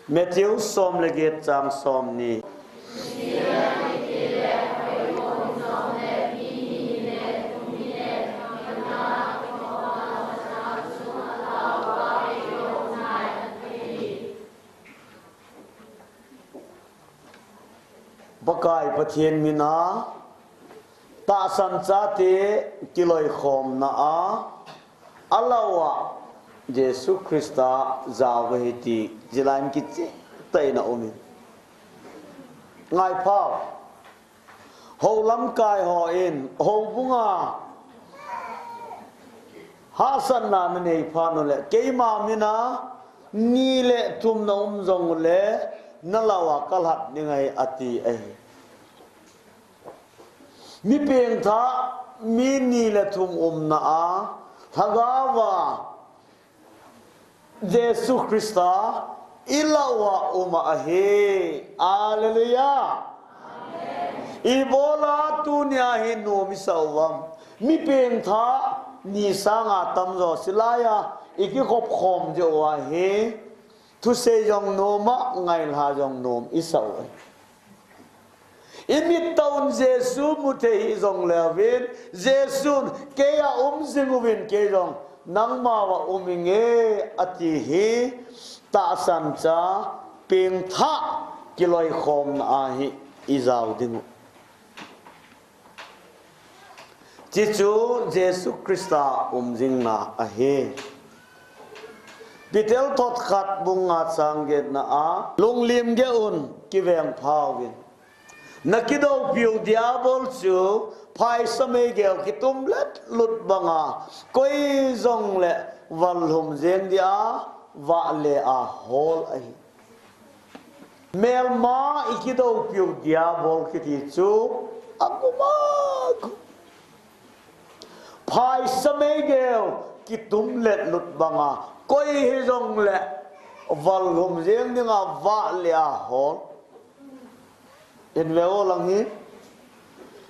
Matthew som le get chang somni. Pakai Pathen mina tahsan chate kiloikhomna a, alou a Jesu Christa jaovin hiti, jilai in kicheh tah in aumin. Ngai phau. Hou lamkai hon, houbunga hahsatna nanei phat uleh, keima mina ni le thum naum jongle, nalou a kalhat ding ahi, ati ahi. Mi pengthah, mi ni le thum umna a, lhagao a, Jesu Christa ilou a um ahi. Hallelujah. Ibola tunia hi nom isah uvam? Mi pengthah ni sanga tamjo silai a ikikhop khom jeh uva hi thusei jong nom a, ngailha jong nom isah u ahi. Imit tah un Jesu mu thei hih jongle uvin, Jesun keiya um jinguvin, kei jong nangma uva um inge, ati hi tahsan cha pengthah kiloikhomna a hi ijao ding u. Hichu Jesu Christa um jingna ahi. Peter thot khat bung nga chang getna a, lunglim geh un, kiveng phauvin. Nakidoupiu Diabol chu phaisa meigel kitum let lut banga, koi jongle vallhum jeng dia vah le a hol ahi. Melma ikidoupiu Diabol kiti chu agum agum. Phaisa meigel kitum let lut banga, koi hijongle vallhum jeng dinga vah le a hol. Hin ve o lang hi.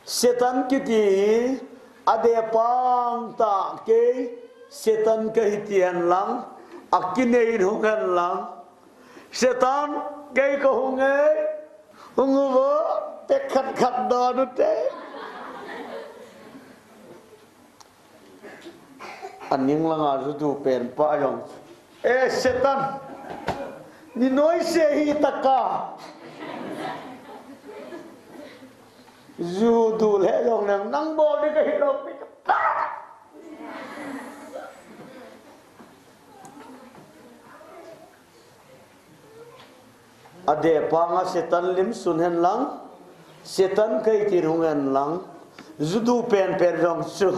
Satan kiti hi adeh pang tah, kei Satan kahi ti hen lang, akinei in hung hen lang. Satan, kei kahung e, hung uvo, pek khat khat don ute. Aning langa judu pen pa jong, "Eh, Satan, ninoise hitaka. Judu le jong nang, nang bol ding kahi lou pi ka." Adeh panga Satan lim sun hen lang, Satan kahi ti hung hen lang, judu penpen jong chu,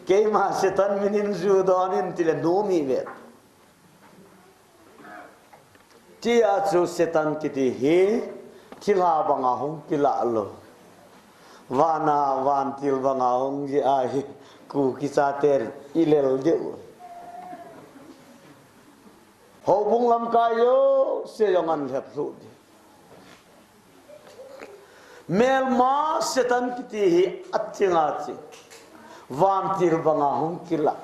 keima Satan minin ju don in tile nom hi ve. Tia chu Satan kiti hi thilha banga hung kilah lou. Vana vantil banga hung jeh ahi, Kuki chaten ilel diu. Houbung lamkai jouse jong ahin lhep lhuh ding. Melma Satan kiti hi aching aching, vantil banga hung kilah.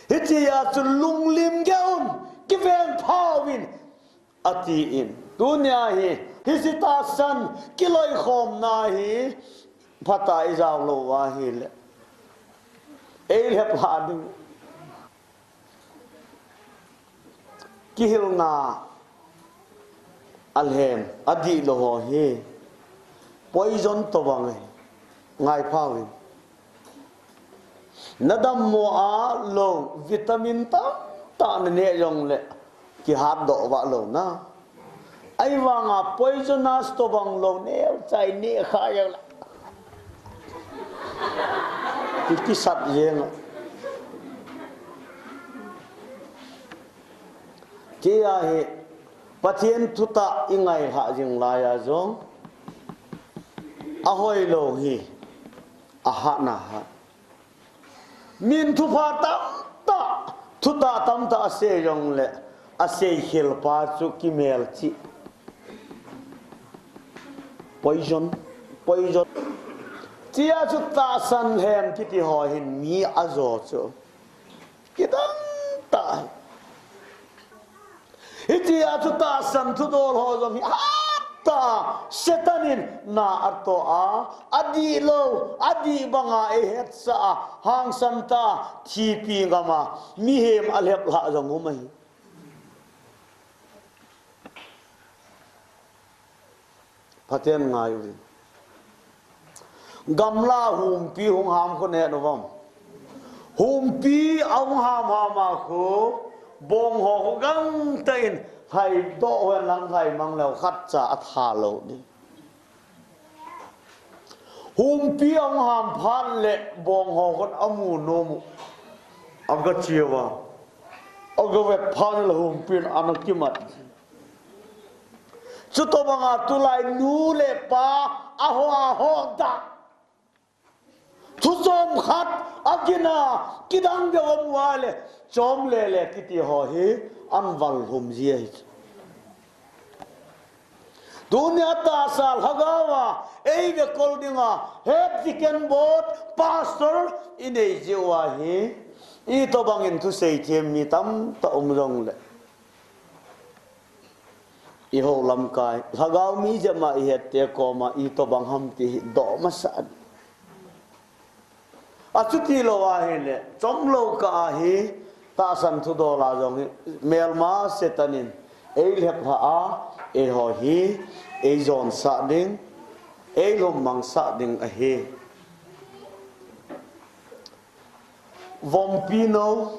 Hitia chu lunglim geh un, kiveng pha uvin, atin. Tunia hi, hiche tahsan kiloikhomna hi phatah a ijao lou ahile, eilhep lhah ding. Kihilna alhem, adihlou ho hi poison tobang ahi. Ngai pha uvin. Nadammo a lou, vitamin tamtah naneh jongle, kihatdoh vah lou na. Ahivanga poisonous tobang lou neocha ineh kha jongle, ki, kisat jeng a. Tia hi, Pathen thutah ingailhah jing laiya jong, ahoilou hi ahatna hat. Min thupha tamtah, thutah tamtah asei jongle, asei khelpa chu kimelchih. Poison, poison. Tia chu tahsan lhem kiti ho hin mi ajo chu kidang tah. Hitia chu tahsan thudol ho jong hi hattah a Satan in na atoh a, adihlou, adih banga eihetsah a, hangsan tah a thipi ngam a mihem alhep lhah jong um ahi. Pathen ngai uvin. Gamla humpi hung ham khu neh uvam. Humpi ahung ham ham a khu, bong ho khu gangtah in, lhaidoh hen lang lhaimang leu khatcha atha lou ding. Humpi ahung ham phat le bong ho khun amu nom u. Aga che uva. Aga vet phat le humpin ana kimat. Chutobanga tulai nu le pa aho aho da. Thu chom khat agin a kidang deu amu a le chom le le kiti ho hi an val lhum ji ahi. Tunia tahsa lhagao a eive kol dinga head deacon board pastor inei jiu ahi. Itobang in thusei them mi tamtah um jongle, ihou lamkai lhagao mi jep a ihet te koma itobang ham ti hi doh masa. Achuti lou ahile, chomlou kah a hi, tahsan thudol a jong hi, melma Satan in eilhep lhah a, eiho hi eijon sah ding, eilhum mang sah ding ahi. Vompi nou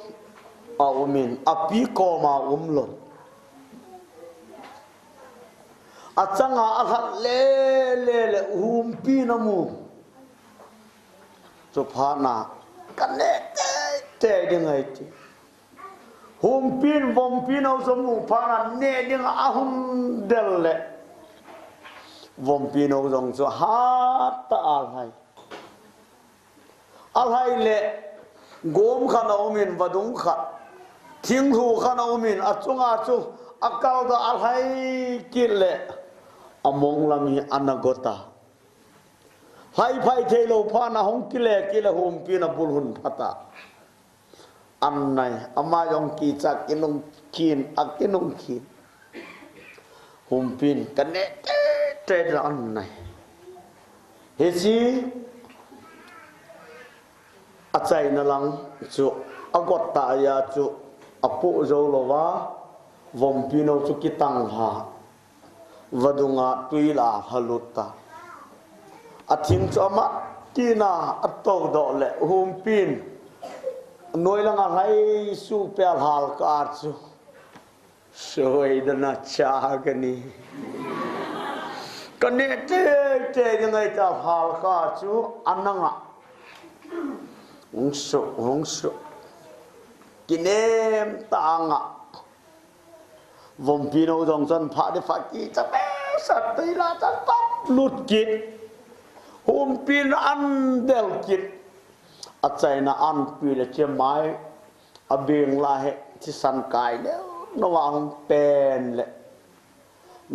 aumin, api koma umlou. Achanga alhat le le le humpin amu. Chuphat na, kaneh teitei ding ahi ti. Humpin vompi nou chu amu phat na neh dinga ahung del le, vompi nou jong chu hattah a alhai. Alhai le, gom khat aumin, vadung khat, thinglhu khat aumin, achunga chu akaldoh a alhai kit le, among lam hi ana got a. Lhaiphai theilou phat na hung kile kit le humpin abul hung phat a. Anai, ama jong kicha kinung khin, akinung khin. Humpin kaneh teitei ding anai. Hiche achaina lang chu agot tah a chu apoh jou louva, vompi nou chu kitang lha. Vadunga tui la lhalut ta. Athing chu amat tina atoudoh le humpin noi langa lhaisuh peh a lhal kah a chu, soidana cha kani. Kaneh teitei ding ahi tia lhal kah a chu ananga hung suh, hung suh. Kinem tah a anga. Vompi nou jong chun phat ding phat kicha behseh tah a la chun pap lut kit. Humpin an del kit. Achaina anpi le chemai Abeng la hi thisan kai leu, nova hung pen le.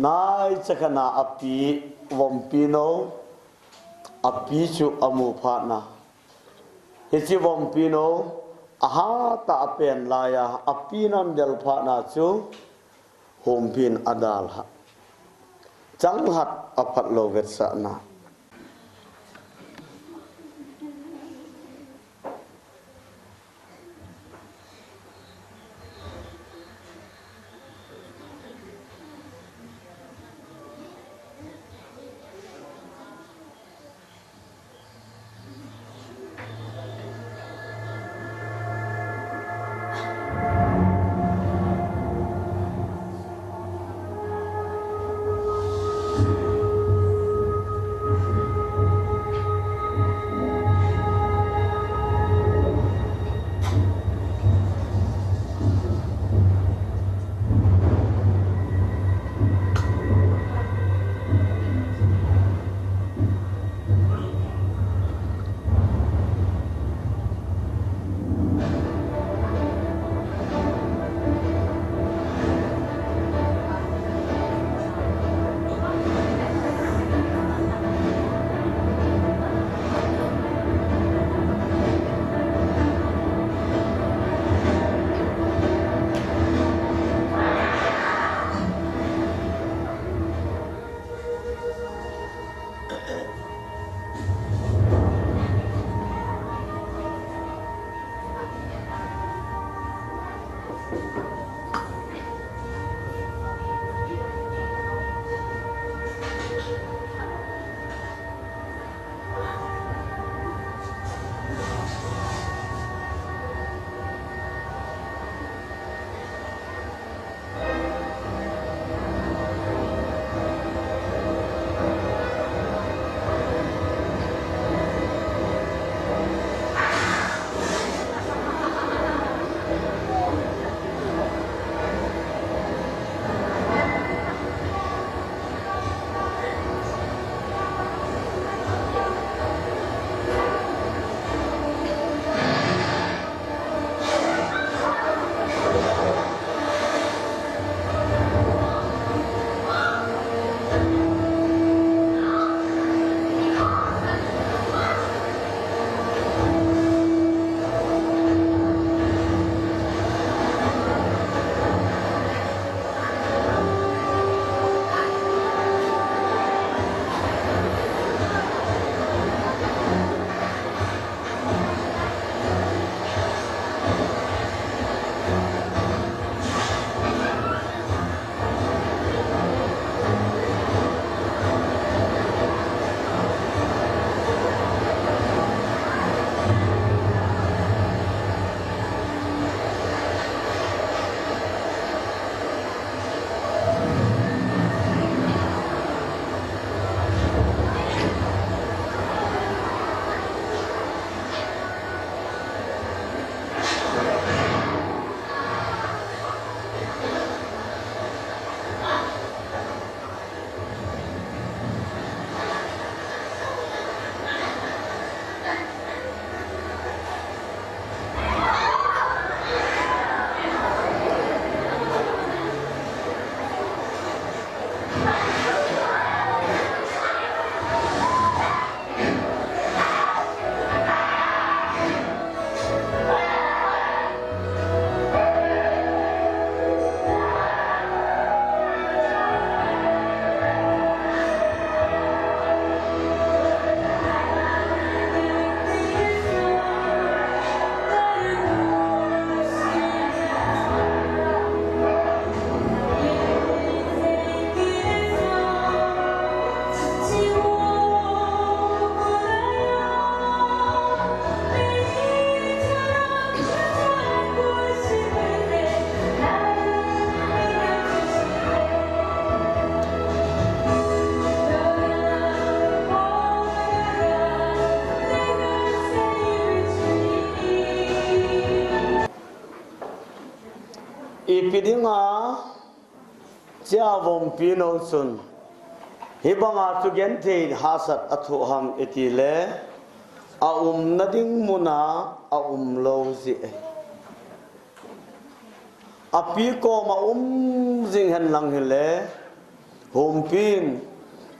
Nai chakana api, vompi no, api chu amu phat na. Hichi vompi no, ahata apen laiya, api nan del phat na chu, humpin adal ha. Chang hat aphat lo vetsahna. Ipi dinga chia vompi no chun hibanga chu genthei hahsat athoh ham itile, aumna ding muna aum lou jeh ahi. api koma um jing hen lang hile, humpin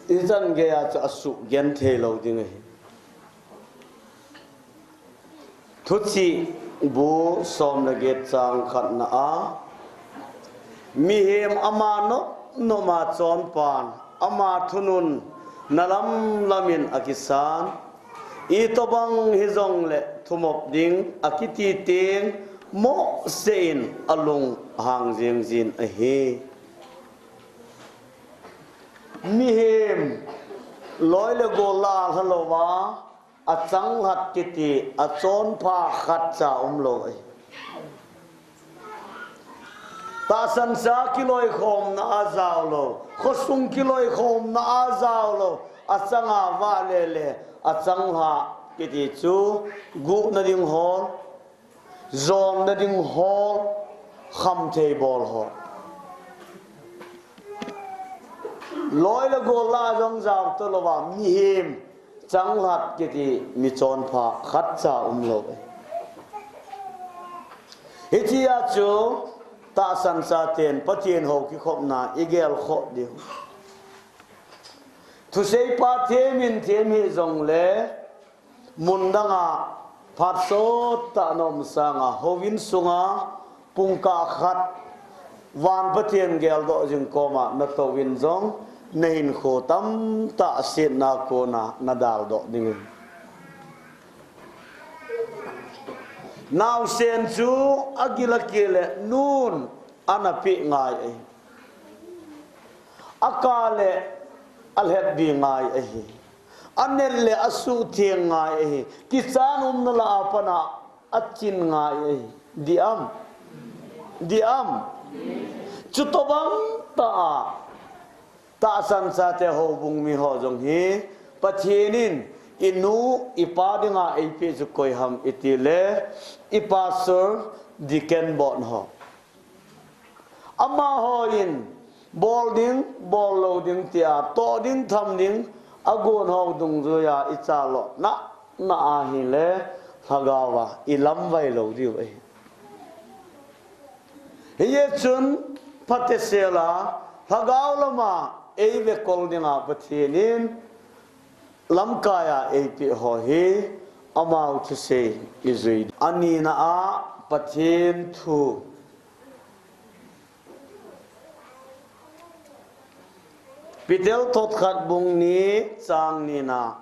ichan geiya chu asuh genthei lou ding ahi. Thuchih bu som le get chang khatna a, mihem ama nop nop a chonpan ama thunun na lam lam in akisan, itobang hijongle thumop ding akiti teng mohseh in alung hang jeng jin ahi. Mihem loi le gol la a lha louva, achanghat kiti, achonpha khatcha umlou ahi. Tahsan cha kiloikhomna a jaolou, khosung kiloikhomna a jaolou, achanga vahle le, achanghat kiti chu guhna ding hol, jonna ding hol, khamthei bol hol. Loi le gol la jong jao talouva, mihem changhat kiti mi chonpha khatcha umlou ahi. Hitia chu tahsan chaten Pathen hou kikhopna igel khoh diu. Thuseipa them in them hijongle, mun danga phat sottah na um sanga, houin sunga pungkah khat van Pathen geldoh jing koma natouvin jong, nahinkho tamtah setna kona nadaldoh dingin. Naosen chu agil akile nun ana peh ngai ahi. Akah le alhepbi ngai ahi. Anet le asuhtheng ngai ahi. Kichat umna lah a pat a achin ngai ahi. Diam? Diam? Chutobang tah a tahsan chate houbung miho jong hi Pathen in inu ipa dinga eipeh chu koiham itile, i pastor, deacon, botna ho. Amahon bol ding, bol lou ding tia, toh ding, tham ding, agon ho dungjuiya ichat lona, na ahile, lhagaova ilamvai lou diu ahi. Hijeh chun, phatechel'a, lhagao lama, eivekol dinga Pathen in, lamkaiya eipeh ho hi, amau thusei ijui. Anina a, Pathen thu. Peter thot khat bung ni chang nina.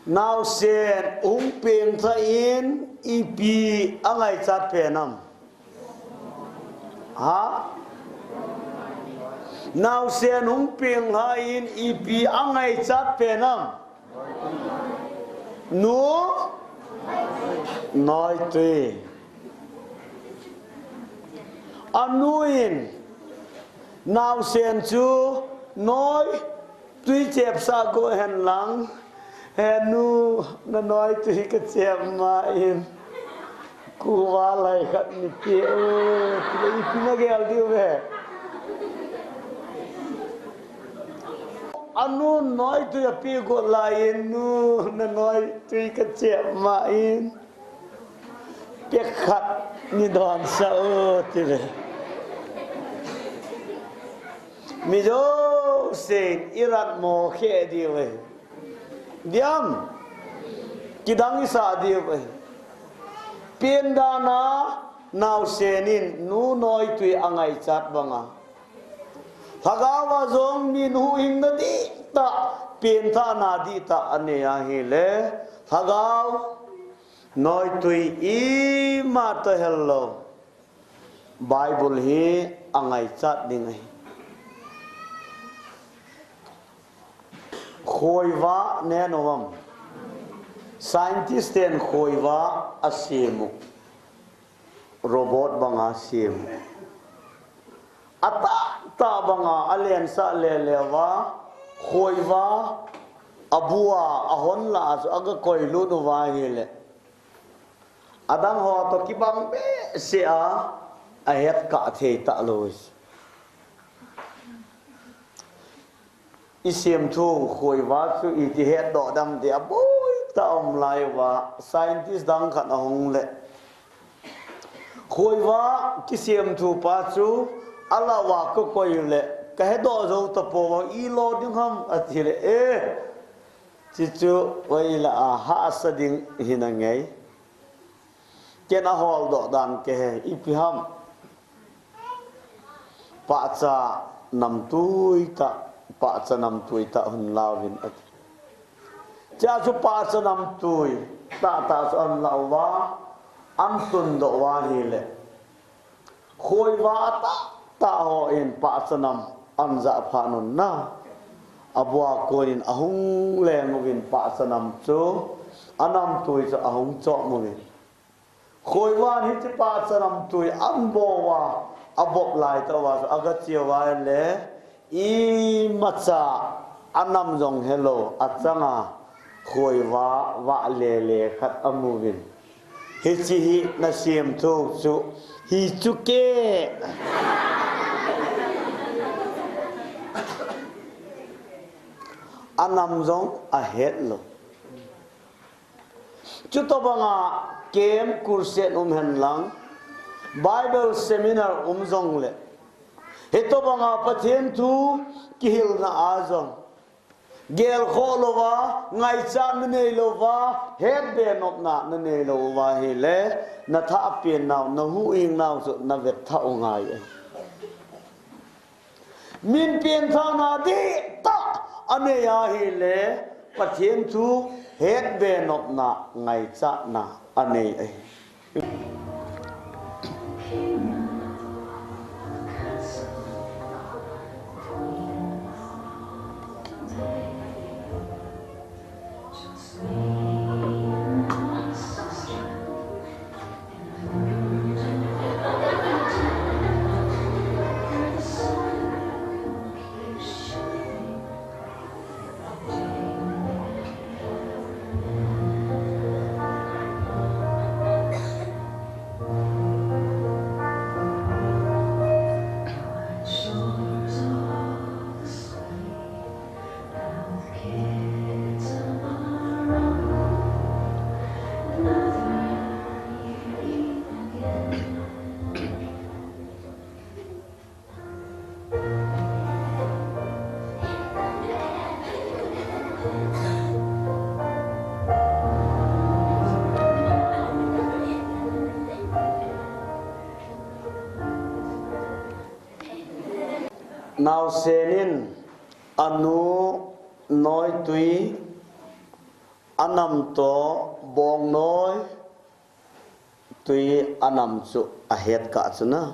Naosen hung pengtha in ipi angaichat pen am? Ha? Naosen hung pengtha in ipi angaichat pen am? Nu? Noitui. Anu in naosen chu noitui chepsah go hen lang. He nu, na noitui kachep ma in. Kuva lai khat ni pe o, tile ipi nagel diu ve. Anu noitui ape go lai in, nu, na noitui kachep ma in. Pek khat ni donsah o, tile. Mi jousen irat mo khe diu ve. Diam, kidang isah diu ahi. Pen dan a naosen in nu noitui angaichat banga, lhagao a jong min huhhingna dihtah, penthahna dihtah anei ahile, lhagao noitui imatah hel lou. Bible hi angaichat ding ahi. Khoiva neh nom am? Scientist ten khoiva asem u. Robot banga sem u. Atahtah banga alensah lele uva, khoiva abua, ahon lah a chu aga koilut uva ahile. Adang ho toh kibang behseh a, ahet kah thei talou. I semthu khoiva chu iti hetdoh dem ti aboi tah aum lai uva, scientist dang khat ahung le, khoiva kisemthu pa chu alah uva kakoi le, kahedoh jou tapouva, ilo ding ham ati le, eh, chuchu hoilah a hahsa ding hi nangai. Ken aholdoh dan kahe, ipi ham? Pahcha namtui tah, pahcha namtui tah hung lauvin ati. Chea chu pahcha namtui tahtah chu ahin lauva, ahin tundoh uva ahile, khoiva atahtah hon pahcha nam ahin jah phat un na, abua konin ahung leng uvin pahcha nam chu, anamtui chu ahung chom uvin. Khoivan hiche pahcha namtui ahin bou uva, abop laitah uva chu agache uva ahile, imacha anam jong helou, achanga khoiva vahlele khat amuvin. Hiche hi nasemthu chu, hichu ke. Anam jong ahetlou. Chutobanga camp, crusade um henlang, Bible seminar um jongle, hitobanga Pathen thu kihilna a jong, gelkhoh louva, ngaichatna neilouva, hetbe nopna nanei louva ahile, nathahpennau, nahuhhingnau chu navetthah u ngai e. Min penthahna dihtah anei ahile, Pathen thu hetbe nopna, ngaichatna anei ahi. Naosen in anu noitui, anam toh bongnoi tui anam chu ahet kah chu na.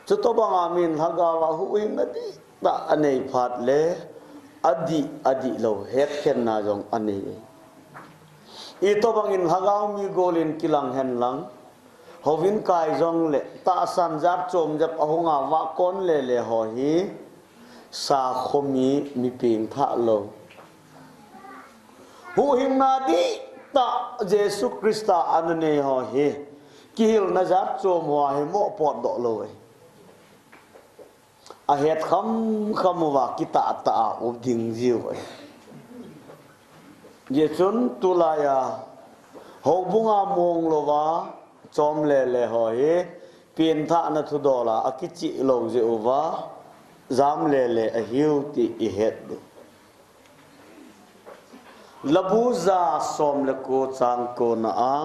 Chutobanga min lhagao a huhhingna dihtah anei phat le, adih, adihlou hetkhenna jong anei. Itobangin lhagao mi golin kilang henlang, houin kai jongle, tahsan jat chom jep ahunga vahkon lele ho hi, sakhomi, mi pengthah lou, huhhingna dihtah Jesu Christa ana nei ho hi, kihilna jat chom hoa hi moh potdoh lou ahi. Ahet khamkham uva kitahtah a um ding jiu ahi. Hijeh chun tulaiya houbunga mong louva chom lele ho hi, pengthahna thudola akichih lou jeh uva jam lele ahiu ti ihet diu. Labu ja som le ko chang kona a,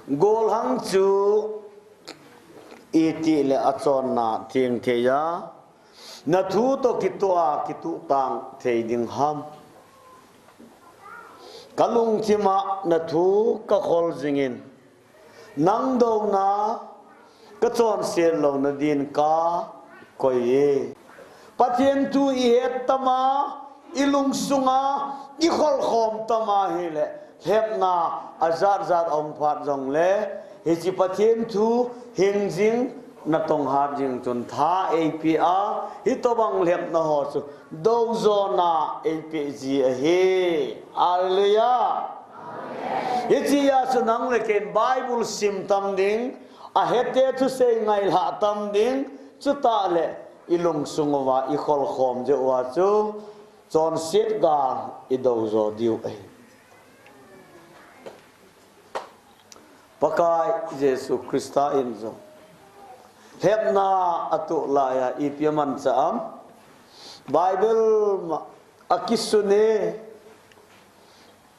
golhang chu itile achonna thengthei a, nathu toh kitoh a kituhtang thei ding ham? Kalungthima nathu kakhol jingin, nang douna kachonset louna din kakoi e. Pathen thu ihet tama, ilungsunga ikholkhom tama hile, lhepna ajat jat aum phat jongle, hiche Pathen thu hing jing, natong hat jing chun tha eipeh a, hitobang lhepna ho chu doujona eipeh ji ahi. Hallelujah. Hichea chu nang le keiin Bible sim tam ding, ahete thusei ngailhah tam ding, chuteng le i lungsung uva i kholkhom jeh uva chu chonset gal i do jo diu ahi. Pakai Jesu Christa in jong lhepna atoh laiya ipi amanchah am? Bible ma akisun e,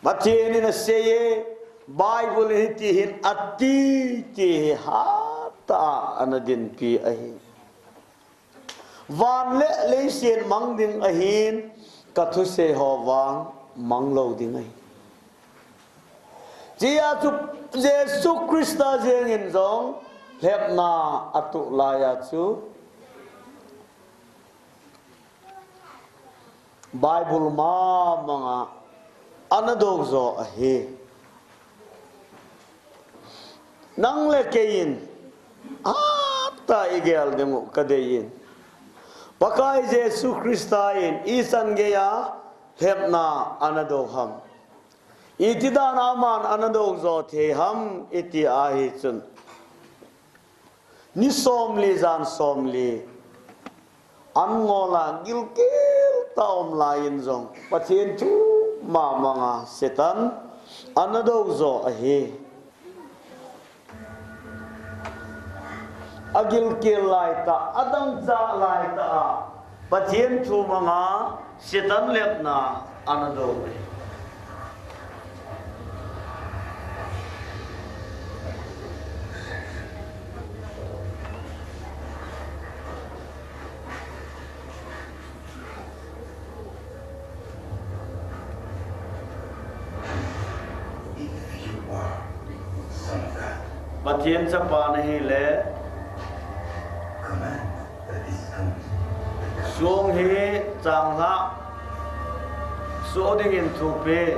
Pathen in asei e, Bible in hiti hin ati, ti hi hatah a ana dinpi ahi. Van le leiset mang ding ahin, ka thusei ho vang mang lou ding ahi. Chea chu Jesu Christa jeng in jong lhepna atoh laiya chu Bible ma manga ana do jo ahi. Nang le keiin hatah a i gel ding u ka deiyin, Pakai Jesu Christa in ichan geiya lhepna ana do ham? Iti dan a aman ana do jo thei ham iti ahi chun, ni somli jan somli an ngol a gilkel tah a um laiyin jong Pathen thu ma manga Satan ana do jo ahi. Agilkel laitah, adangchah laitah a Pathen thu manga Satan lhepna ana do e. If you are Son of God, Pathen chapa nahi le, command that this stone become song hi changlhah soh dingin thupeh.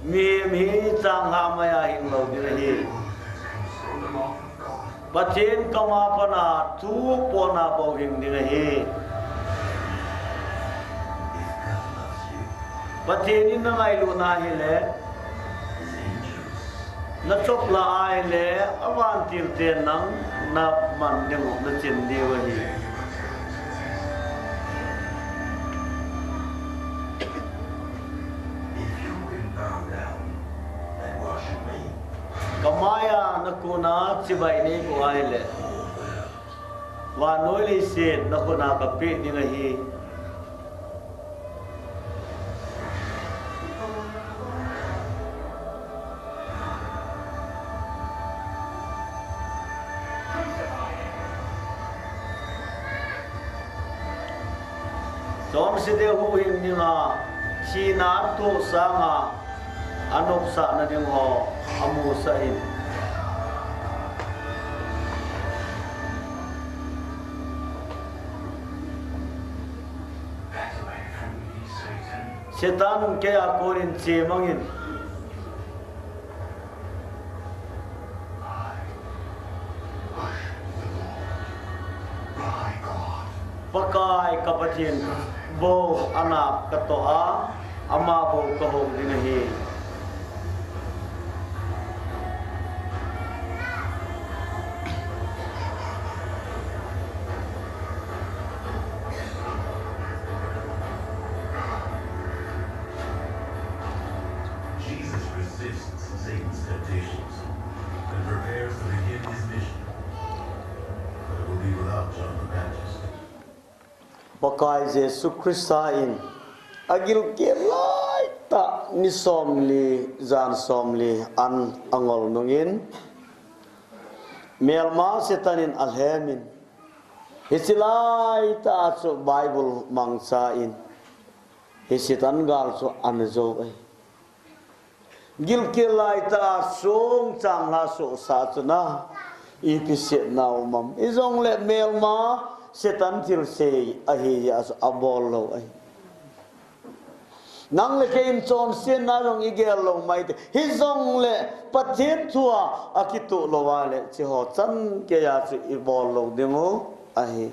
Mihem hi changlhah maiya hing lou ding ahi. Pathen kama pana thu pona bou hing ding ahi. Pathen in na ngailut na hile, na chop lah a ahile, avantil ten nang na man ding u, na chin diu ahi. If you can bow down and worship me, kamaiya na kona chibai nei bou ahile, vannoi leiset na kona kapeh ding ahi. Chonse te huhhing dinga, thina atoh sanga, anopsahna ding ho amusah in. Satan, keiya konin chemang in. Pakai ka Pathen bou ana katoh a, ama bou kahou ding ahi. Jesus resists Satan's temptations and prepares to begin his mission. But it will be without John the Baptist. Pakai Jesu Christa in agilkel laitah ni somli, jan somli an angol nungin, melma Satan in alhem in, hiche laitah a chu Bible mangcha in, hi Satan gal chu ana jou ahi. Gilkel laitah a song changlhah sohsah chu na, ipi setna um am? Hijongle melma Satan thilsei ahi jeh a chu abol lou ahi. Nang le kei in chonsetna jong igel lou maite. Hijongle Pathen thua akitoh lou a le, hiche ho chan geiya chu ibol lou diu ahi.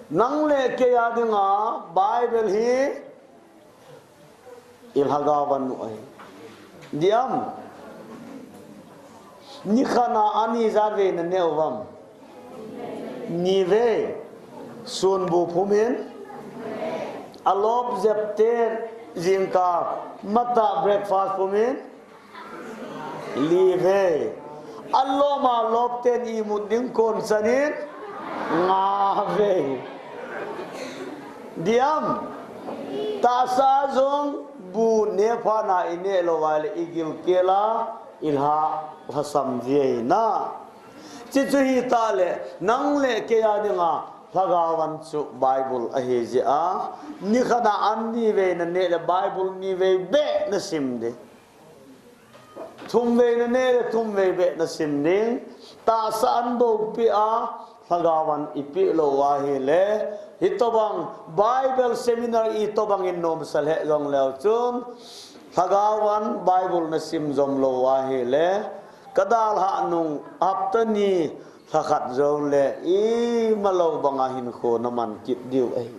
Nang le kei a dinga Bible hi ilhagao van u ahi. Diam? Nikhat a ani ijat vei naneh uvam? Ni vei. Sunbu phumin? Alop jep ten jingkah matah breakfast phumin? Li vei. Alom alop ten imut ding kon chanin? Nga vei. Diam? Tahsa jong bu nephat na ineh lou a le igilkel a ilha lhasam ji ahi na. Hichu hita le nang le kei a dinga lhagao van chu Bible ahi jeh a, nikhat a an ni vei naneh le Bible ni vei beh nasim ding. Thum vei naneh le thum vei beh nasim ding. Tahsa an bou peh a, lhagao van ipeh lou ahile, hitobang Bible seminar itobang in nomsa lheh jongleu chun, lhagao van Bible nasim jom lou ahile, kadalhah nung hapta ni lhakhat jou le imalou banga hinkho naman kit diu ahi.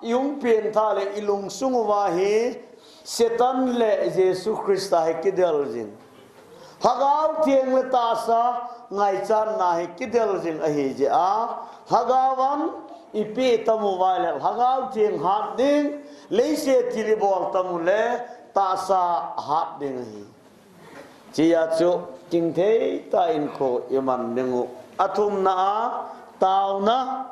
Ihung pengtha le ilungsung uva hi Satan le Jesu Christa hi kidel jing. Lhagao Theng le tahsa ngaichatna hi kidel jing ahi jeh a, lhagao van ipeh tamu uva le, lhagao Theng hat ding, leiset thil ibol tamu le, tahsa hat ding ahi. Hichea chu, chingthei tah in kho iman ding u. Athumna a, taona.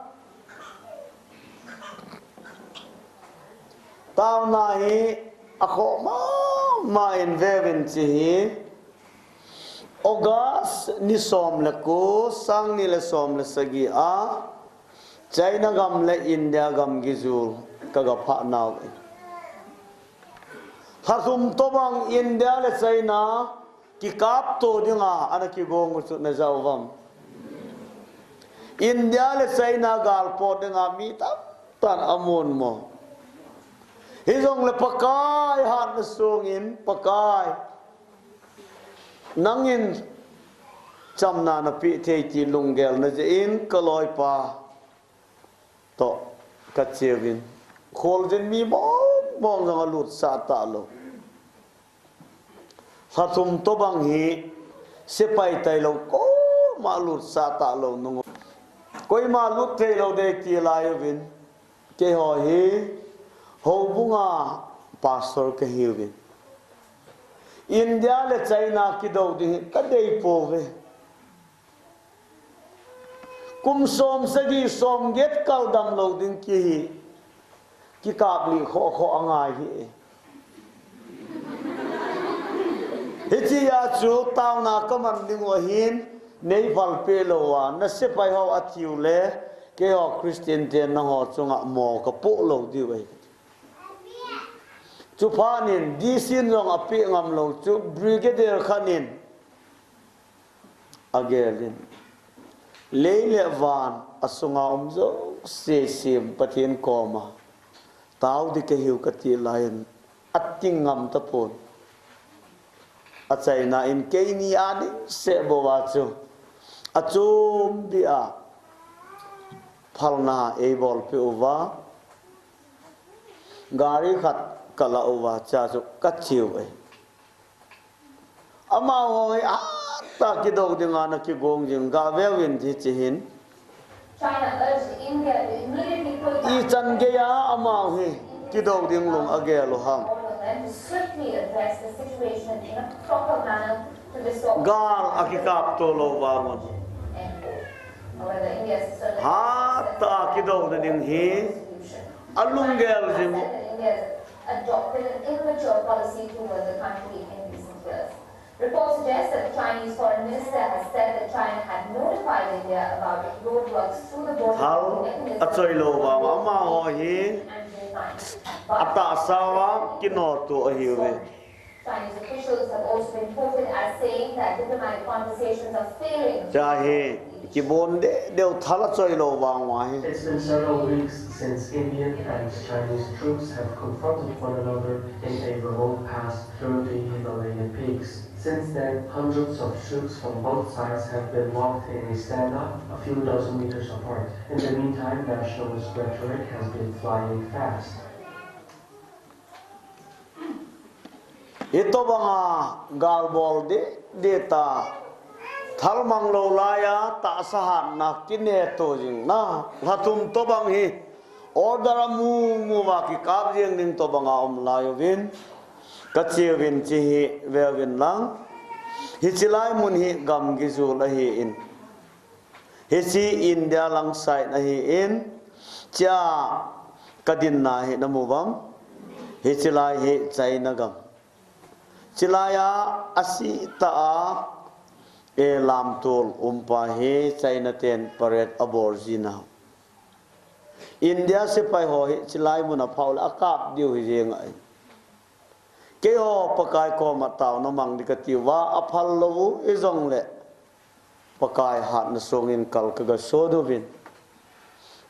Taona hi akhoh mama in veuvin hiche hi August ni som le ko, sang ni le som le sagi a China gam le India gam gijul kaga phah nau. Lhathum tobang India le China kikapto dinga ana kigong u chu najah uvam? India le China gal pot dinga mi tamtah in amun mo. Hijongle Pakai hatna sungin, Pakai, nangin chamna napeh thei ti lunggel najah in kaloipa toh kacheuvin, kholjin mi mong mong jong alutsah talou. Lhathum tobang hi sepai tailou koma lutsah talou nung u. Koima lut theilou ding ti lai uvin, keiho hi houbunga pastor kahiuvin, India le China kidou ding hi kadei pouve. Kum som sagi som get kal damlou ding kihi, kikaplih khoh khoh angai hi. Hichea chu taona kaman ding u ahin, neiphalpeh lou a, nasepai ho athiu le, keiho Christian te nangho chunga mo kapoh lou diu ahi. Chuphat in D C in jong apeh ngamlou chu brigadier khat in agelin, lei le van asunga um jouse sem Pathen koma tao ding kahiu kati laiyin, ating ngam tapon. Achaina in keini a ding seh bouva chu, achumbia phalna eibolpeh uva, gari khat kalah uva, hichea chu kacheu ahi. Amaho hi hatah a kidou dinga ana kigong jing, gaveuvin hiche hin. China urged India to immediately pull back. Ichan geiya amaho hi kidou ding lung agel u ham? All of them to swiftly address the situation in a proper manner to resolve. Gal akikapto lou vang un. End quote. However, India's Solicitor General hatah a kidouna ding hi solution. Alunggel jing u. Said that India's adopted an immature policy towards the country in recent years. Reports suggest that the Chinese foreign minister has said that China had notified India about roadblocks to the border. Thal mechanism achoi lou vang amaho hi and denied. Atahsa uva kinoto ahiuve. Chinese officials have also been quoted as saying that diplomatic conversations are failing. Cha hi, kibon de, deu thala choi lo vang wa hi. It's been several weeks since Indian and Chinese troops have confronted one another in a remote pass through the Himalayan peaks. Since then, hundreds of troops from both sides have been locked in a standoff a few dozen meters apart. In the meantime, nationalist rhetoric has been flying fast. Hitobanga galbol de, de ta. Thalmang lo laiya, tahsa hatna kine to jing na. Lhathum tobang hi. Order amu, mu va kikap jing ding tobanga um lai uvin. Ka chiuvin chi hi veuvin lang. Hichi lai mun hi gamgi jul ahi in. Hichi India lang side ahi in. Chia ka dinna hi na mu vam. Hichi lai hi China gam. Chilaiya asi ta a e lamtul umpa hi China ten parade abol jina. India sepai ho hi chilai mun a phau le akap diu hi jeng ai. Keiho Pakai koma tauna mang di ka tiu va aphal lou u i jong le. Pakai hatna sungin kal ka ga sot uvin.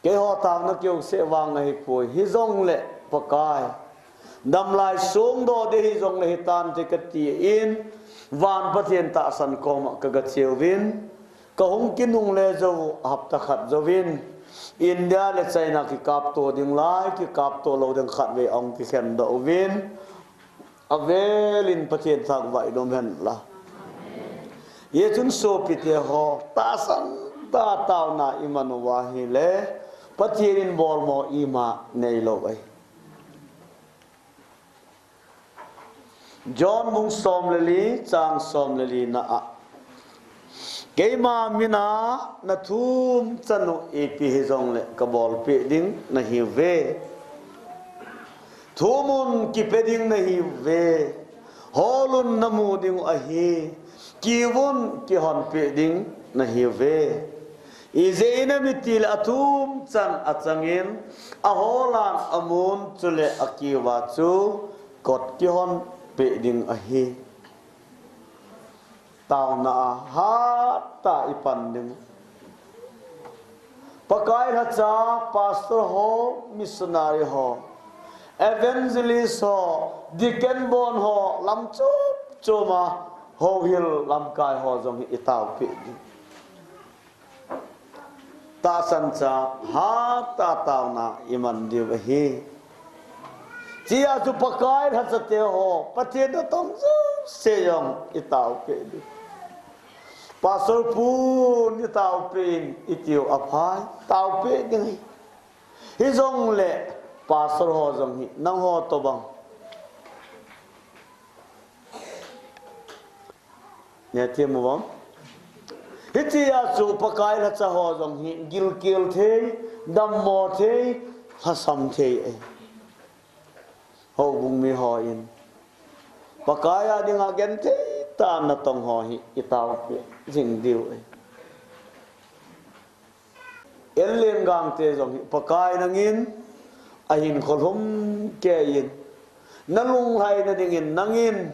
Keiho tauna keu se vang ahi poi hi jong le Pakai. Damlai sung do de hi jong le hi tan te ka ti in. Van Pathen tahsan koma ka ga chiuvin. Ka hung kinung le jou hapta khat jouvin. India le China kikap to ding lai, kikap to lo ding khat ve ong kikhen do uvin. Avelin Pathen thangvah in um hen la. Hichun sopite ho, tahsan tah tauna i man uva ahile, Pathen in bolmo ima nei lou ahi. John bung som le li, chang som le li na a. Keima mina na thum chan u ipi hi jong le ka bolpeh ding na hiuve. Thumun kipe ding na hiuve. Holun na mu ding u ahi. Kiuvun kihonpeh ding na hiuve. Ijeh inem itile athum chan achangin aholan amun chule akiuva chu kot kihonpeh ding ahi. Tauna a hat tah i pan ding. Pakai lhacha, pastor ho, missionary ho, evangelist ho, deacon bon ho, lam chom chom a houhil lamkai ho jong hi i taopeh ding. Tahsan cha hat tah tauna i man diu ahi. Chia chu Pakai lhacha te ho, Pathen natong jouse jong i taopeh ding. Pastor pu in i taopeh in i tiu aphai, taopeh ding ahi. Hi jong le pastor ho jong hi nangho tobang. Nia ti mu vang. Hitia chu Pakai lhacha ho jong hi gilkel thei, dammo thei, lhasam thei e. Houbung mi ho in Pakai a dinga genthei tah natong ho hi i taopeh jing diu e. Ellen Gangte jong hi Pakai nangin ahin kholhum keiyin, na lunglhaina dingin nangin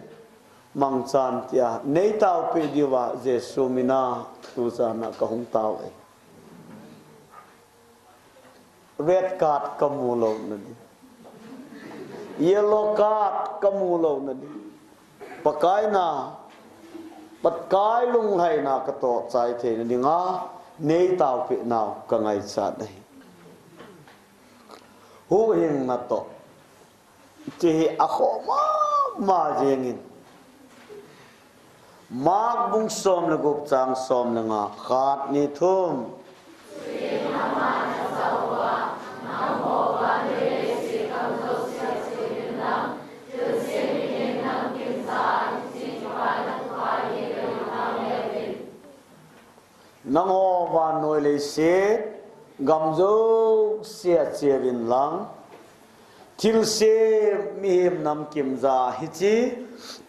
mangchan tia nei taopeh diuva Jesu mina tuchan a ka hung tao e. Red card ka mu lou na di. Yellow card ka mu lou na di. Pakai na, Pakai lunglhaina ka toh chai theina dinga nei taopeh nau ka ngaichat ahi. Huhhingna toh. Ti hi akhoh mama jengin. Mark bung som le gup chang som le nga, khat ni thum. Nangho vannoi leiset gam jouse a cheuvin lang, thilse mihem namkim ja hiche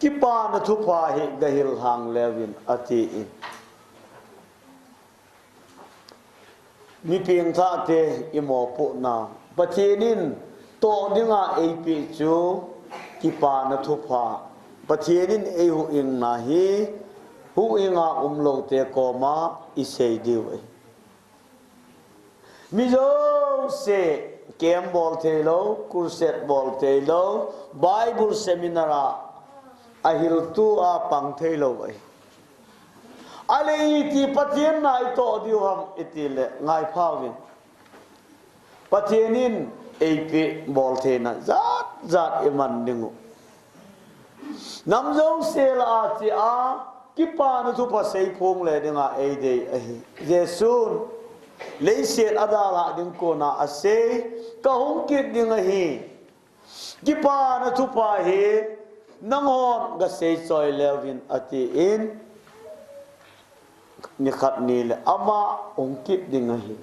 kipana thupha hi gahil lhang leuvin ati in. Mi pengthah te i mopohna, Pathen in toh dinga eipeh chu kipana thupha Pathen in eihuhhingna hi huhhinga umlou te koma isei diu ahi. Mi jouse camp bol theilou, crusade bol theilou, Bible seminar a ahiltu a pang theilou ahi. Ahile iti Pathen na itoh diu ham itile ngaiphauvin. Pathen in eipeh boltheina jat jat iman dingu. Nam jouse lah a chea kipana thupha seiphong le dinga eidei ahi. Jesun leiset adalhah ding kona asei, kahung kit ding ahi. Kipana thupha hi nanghon gasei choi leuvin atin, nikhat nile ama hung kit ding ahi.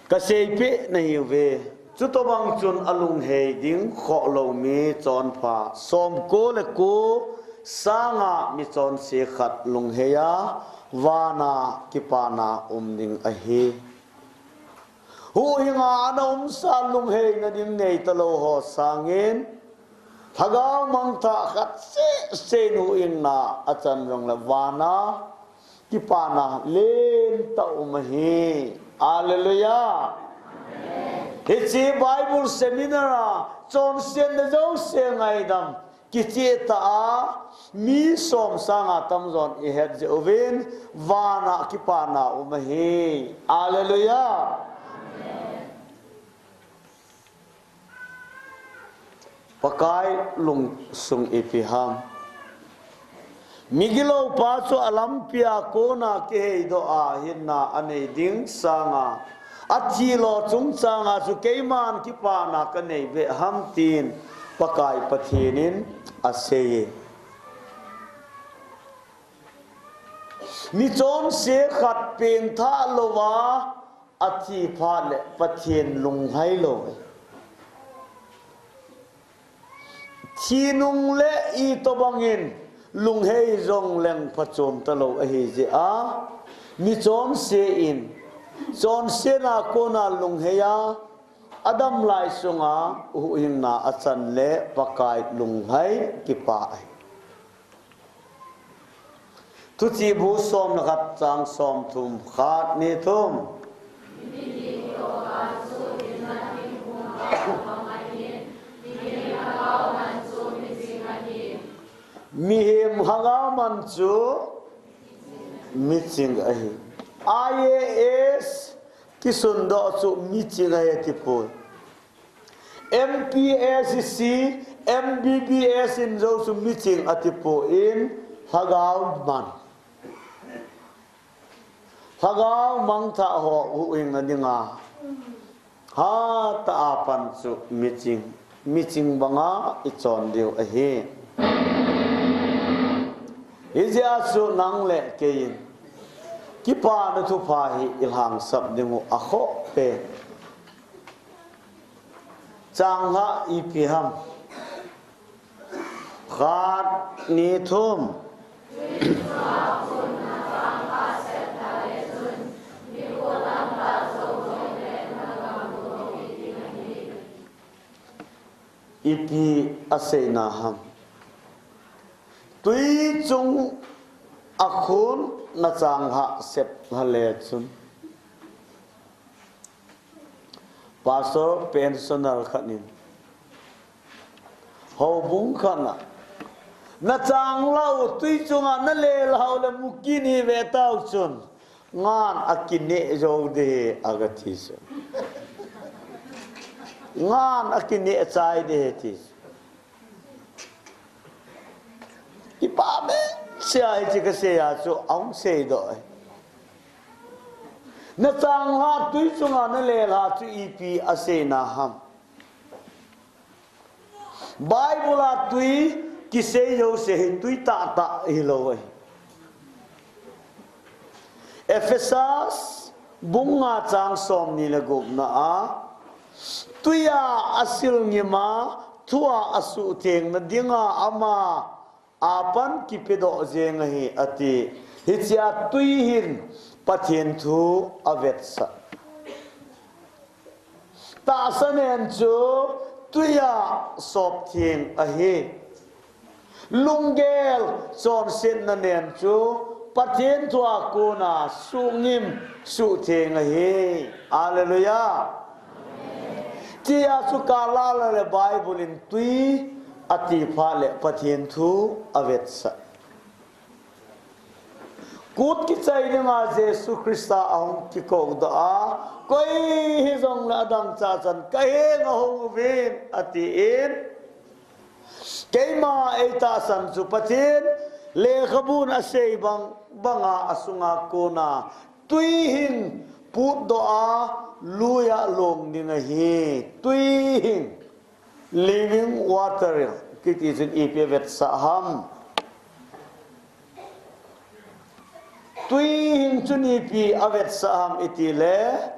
Kaseipeh nahiuve. Chutobang chun alunghei ding khohlou mi chonpha somko le ko sanga michonse khat lungheiya vana kipana um ding ahi. Huhhinga ana umsa lungheina ding neitalou ho sangin, lhagao mangthah khat seh seh in huhhingna achan jongle vana kipana lentah um ahi. Hallelujah. Hiche Bible seminar a chonsetna jouse ngaidam kicheh tah a mi som sanga tamjon ihet jeh uvin vana kipana um ahi. Hallelujah. Pakai lungsung ipi ham. Migilou pa chu alampia kona kiheidoh a hinna anei ding sanga, athi lo chungchanga chu keiman kipana kanei beh ham tin Pakai Pathen in asei e. Michonse khat pengthah louva athi phat le Pathen lunghai lou. Thi nung le itobangin lunghei jongleng phachom talou ahi jeh a, michonse in chonsetna kona lungheiya, adam lai sunga huhhingna achan le Pakai lunghai kipa ahi. Thuchih bu som le khat chang somthum, khat, ni, thum. Mihem lhagao man chu miching ahi. I A S kisundoh chu miching ahi tipoi. M P S C, M B B S in jou chu miching atipoi, lhagao man. Lhagao mangthah ho huhhingna dinga hatah a pan chu miching, miching banga ichon diu ahi. Hijeh a chu nang le kei in kipana thupha hi ilhangsap dingu akhoh pen. Changlhah ipi ham. Khat, ni, thum. Ipi aseina ham. Tui chunga khun nachanglhah sep lhale chun. Pastor pensioner khat in houbung khat a, nachanglhah u tui chunga nalelhah u le mukin hi vetau chun, ngan akineh jou ding hi agati chu. Ngan akineh chai ding hi ti chu. Kipah behseh a hiche kasei a chu ahung seidoh e. Nachanglhah tui chunga nalelhah chu ipi aseina ham. Bible a tui kisei jouse hi tui tahtah hilou ahi. Ephesus bung nga chang somni le gupna a, tuia asil ngima, thua asuhthengna dinga ama apan kipedoh jeng ahi ati. Hichea tui hin Pathen thu avetsah. Tahsa nen chu Tuiya sop theng ahi. Lunggel chonsetna nen chu Pathen thua kona suhngim suhtheng ahi. Hallelujah. Tia chu kalala le Bible in tui ati phat le Pathen thu avetsah. Kut kichai dinga Jesu Christa ahung kikou doh a, koi hijongle adang chachan kahenga hung uvin atin. Keima eitahsan chu Pathen lekhabun asei bang banga asunga kona tui hing putdoh a luiya long ding ahi. Tui hing, living water kiti chun ipi avetsah ham? Tui hing chun ipi avetsah ham itile,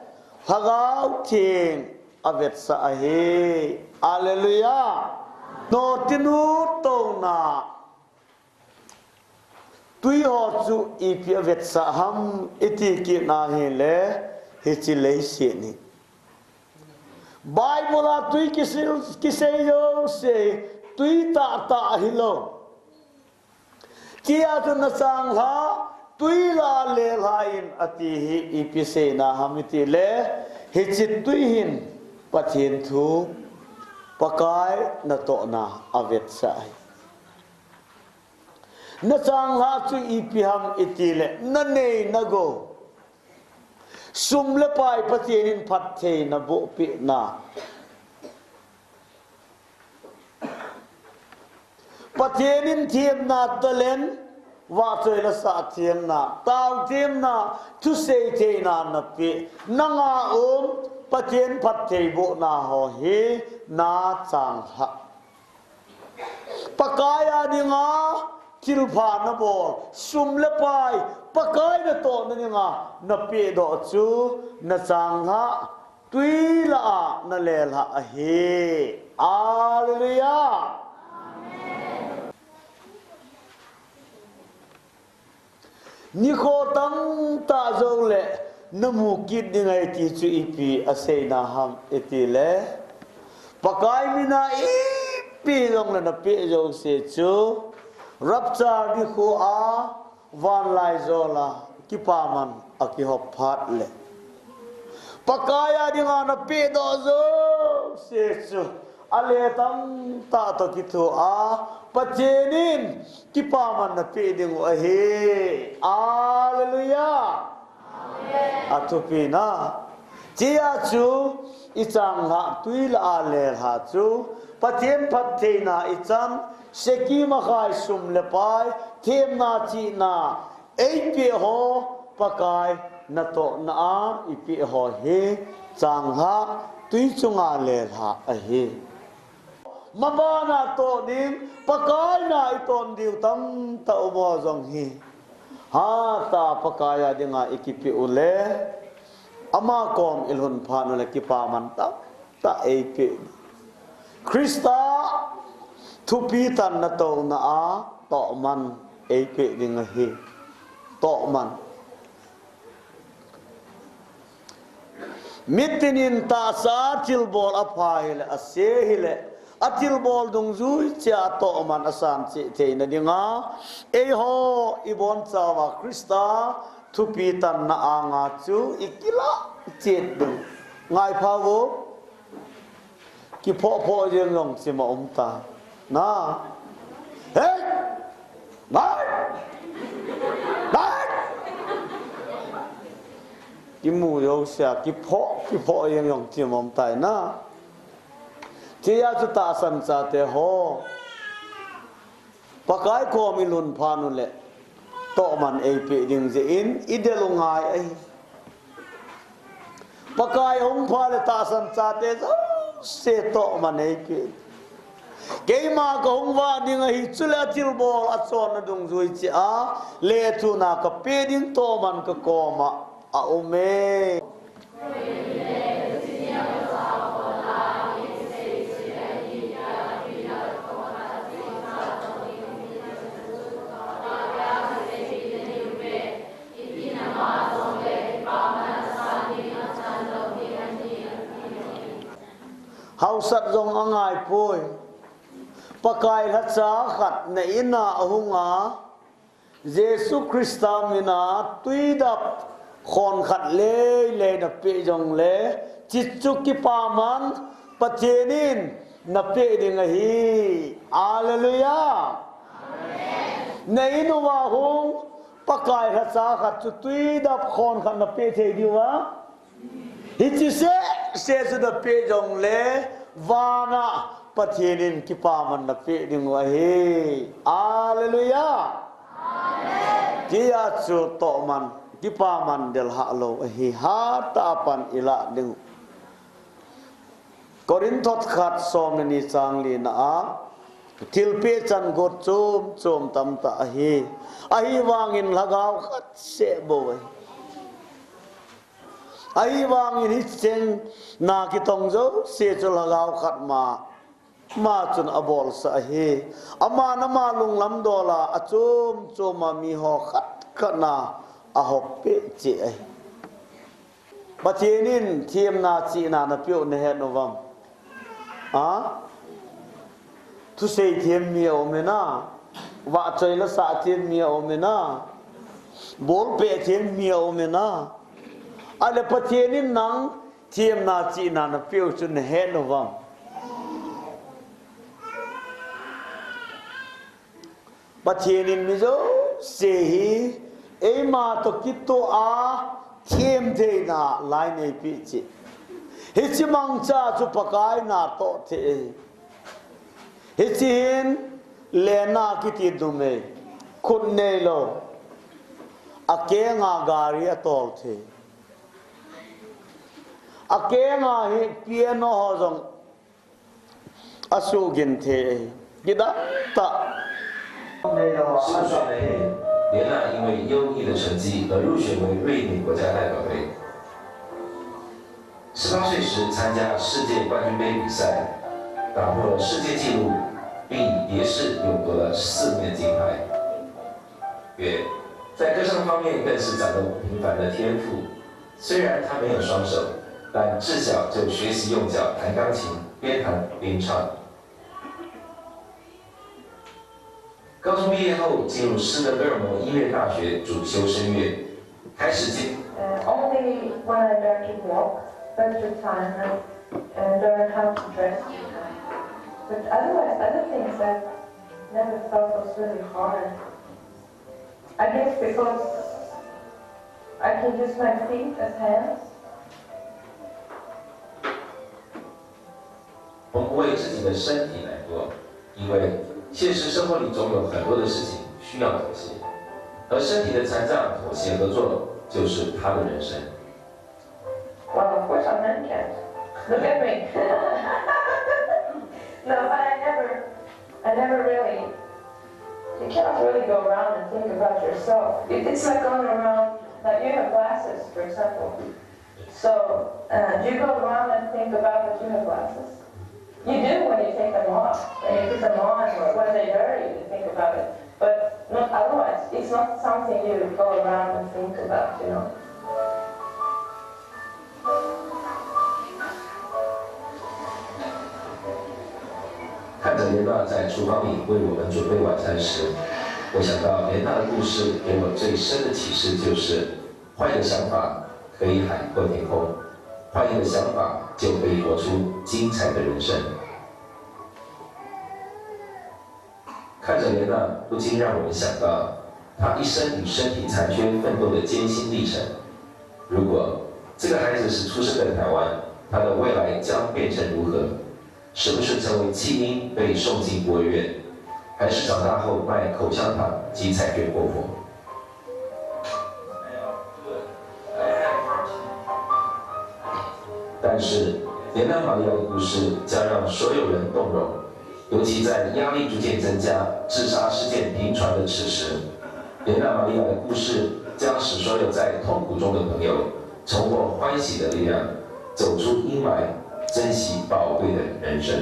Lhagao Theng avetsah ahi. Hallelujah. Notinu touna tui ho chu ipi avetsah ham iti kit na hile, hiche leiset hi Bible a tui kisil, kisei jouse tui tahtah ahilou. Tia chu nachanglhah tui lah a lelhah in ati hi ipi seina ham itile, hiche tui hin Pathen thu, Pakai natohna avetsah ahi. Nachanglhah chu ipi ham itile, nanei nagou, sum le pai Pathen in phattheina bohpehna, Pathen in themna, talent, vahchoi le sah themna, tao themna, thusei theina napeh, nanga um Pathen phattheibohna ho hi nachanglhah. Pakai a dinga thilpha nabol, sum le pai Pakai natohna dinga napehdoh chu nachanglhah tui lah a nalelhah ahi. Hallelujah. Nikho tamtah joule namu kit ding ahi ti chu ipi aseina ham itile, Pakai mina ipi jongle napeh jouse chu rapture nikho a vanlaijol a kipaman akihop phat le, Pakai a dinga napehdoh jouse chu ale tamtah toh kithoa Pathen in kipaman napeh dingu ahi. Hallelujah. Athupina. Tia chu ichanglhah tui lah a lelhah chu Pathen phattheina ichan, seki makhai sum le pai, themna chihna eipeh ho Pakai natohna a ipeh ho hi changlhah tui chunga lelhah ahi. Mabana toh ding, Pakai na itoh diu tamtah um o jong hi. Hatah Pakai a dinga ikipeh ule, ama kom ilhun phat ule kipaman tamtah eipeh. Christa thupi tanna touna a tohman eipeh ding ahi. Tohman. Mitinin tahsa thilbol apha hile, ase hile, athilbol dungjui cheh a tohman asan cheh theina dinga, eiho ibonchauva Christa thupi tanna anga chu ikilah chet ding. Ngaipha vo. Kiphoh phoh jeng jong chima um ta. Na. Hey! Ngai! Ngai! Kimu jousea, kiphoh, kiphoh jeng jong chima um tai na. Tia chu tahsan chate ho. Pakai kom ilhun phat ule, tohman eipeh ding jeh in idel u ngai ahi. Pakai hung phat le tahsan chate jouse tohman eipeh. Keima kahung vah ding ahi, chule athilbol achonna dungjui cheh a, lethuna kapeh ding tohman kakoma aume. Hausat jong angaipoi. Pakai lhacha khat na in'a ahunga, Jesu Christa min'a tuidap khon khat leilei napeh jongle, chuchu kipaman Pathen in napeh ding ahi. Hallelujah. Na in'a hung Pakai lhacha khat chu tuidap khon khat napeh thei diu a. Hiche seh seh chu napeh jongle, van'a Pathen in kipaman napeh diu ahi. Hallelujah. Tia chu tohman, kipaman del hah lou ahi, hatah a pan ilah diu. Korinth khat som le ni chang lina a, thilpeh chan got chom chom tamtah ahi. Ahivangin lhagao khat seh bou ahi. Ahivangin hicheng na kitong jouse chu lhagao khat ma, ma chun abolsah ahi. Aman ama lunglam dola achom choma miho khat khat na ahoppeh cheh ahi. Pathen in themna chihna napeh u nahet uvam? A? Thusei them mi aum e na. Vahchoi la sah them mi aum e na. Bolpeh them mi aum e na. Ahile Pathen in nang themna chihna napeh u chu nahet uvam? Pathen in mi jouse hi eima toh kitoh a them theina lai neipeh cheh. Hiche mangcha chu Pakai natoh thei. Hiche hin Lena kiti numei, khut neilou, akenga gari atol thei. Akenga hi piano ho jong asugin thei. Kidang tah. 十五岁那年，莲娜因为优异的成绩而入学为瑞典国家代表队。十八岁时参加世界冠军杯比赛，打破了世界纪录，并以蝶式勇夺了四面金牌。月在歌唱方面更是展露平凡的天赋，虽然她没有双手，但自小就学习用脚弹钢琴，边弹边唱。 高中毕业后，进入斯德哥尔摩音乐大学主修声乐，开始进 Uh, only when I learned to walk, first the time, and, and learn how to dress. But otherwise, other things I never felt was really hard. I guess because I can use my feet as hands. 从不为自己的身体难过，因为现实生活里总有很多的事情需要妥协，和身体的残障妥协合作，就是他的人生。 Well, of course I'm handicapped. Look at me. No, but I never, I never really. You cannot really go around and think about yourself. It, it's like going around, like, you have glasses, for example. So, uh, do you go around and think about that you have glasses? You do when you take them off. When you put them on or when they're dirty, you think about it. But not otherwise. It's not something you go around and think about, you know. 看着莲娜在厨房里为我们准备晚餐时，我想到莲娜的故事给我最深的启示就是，坏的想法可以海阔天空，坏的想法就可以活出精彩的人生。 看着莲娜，不禁让我们想到她一生与身体残缺奋斗的艰辛历程。如果这个孩子是出生在台湾，他的未来将变成如何？是不是成为弃婴被送进孤儿院，还是长大后卖口香糖及彩券过活？ 但是，莲娜玛利亚的故事将让所有人动容，尤其在压力逐渐增加、自杀事件频传的此时，莲娜玛利亚的故事将使所有在痛苦中的朋友重获欢喜的力量，走出阴霾，珍惜宝贵的人生。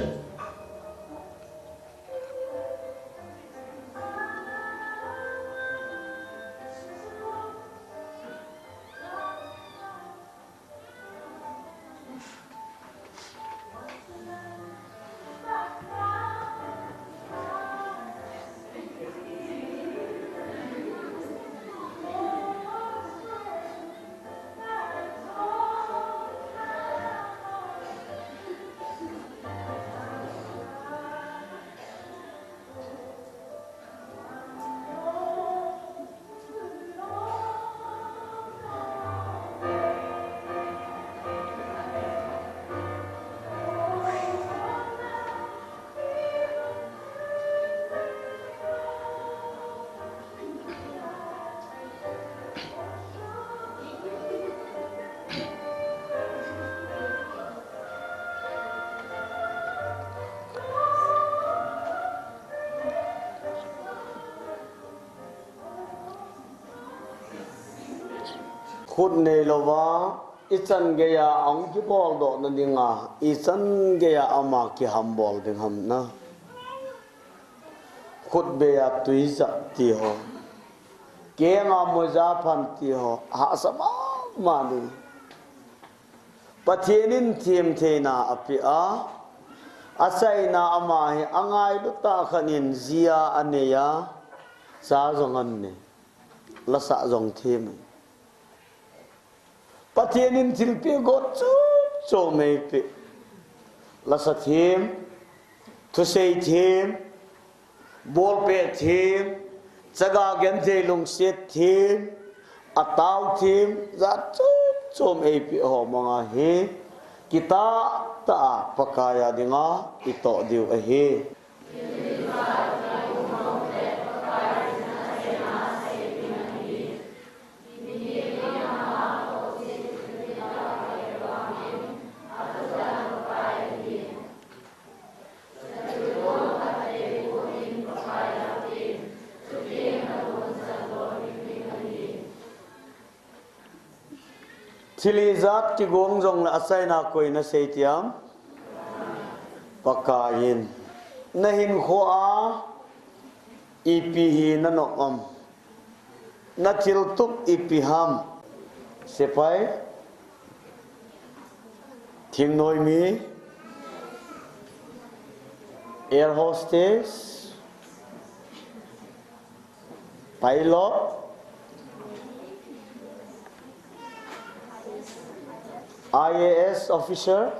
Khut neilouva, ichan geiya ahung kiboldoh nadinga, ichan geiya ama kihambol ding ham na. Khutbeiya tuijat ti ho, kenga moija phan ti ho, hahsa mama ding. Pathen in themtheina apeh a, achaina ama hi angailut tah khat in jia aneiya, cha jong anei, lasah jong them. Pathen in thilpeh got chom chom eipeh. Lasa them, thusei them, bolpeh them, chaga genthei lungset them, atao them, jat chom chom eipeh ho manga hi, kitah tah a Pakai a dinga itoh diu ahi. Thil ijat kigong jongle achaina koi nasei tiam? Pakai in. Nahinkhoa ipi hi nanop am? Nathiltup ipi ham? Sepai, thingnoimi, air hostess, pilot, I A S officer.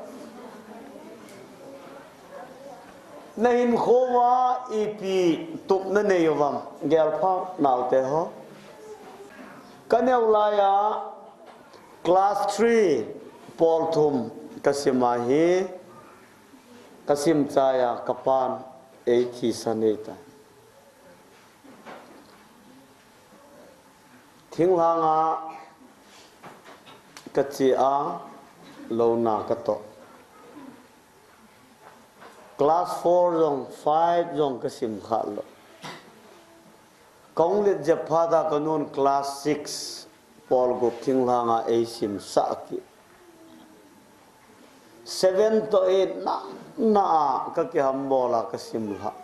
Nahinkhoa ipi tup nanei uvam, gelpha naote ho? Kaneo laiya class three, pol thum kasima hi, kasim chaiya kapan eithisan eitai. Thinglhanga kache a, louna katoh. Class four jong, five jong kasim khalou. Kahung let jep phat a kanun class six, pol gup thinglhanga eisimsah kit. Seven to eight na, na a kakihambol a kasimlhah.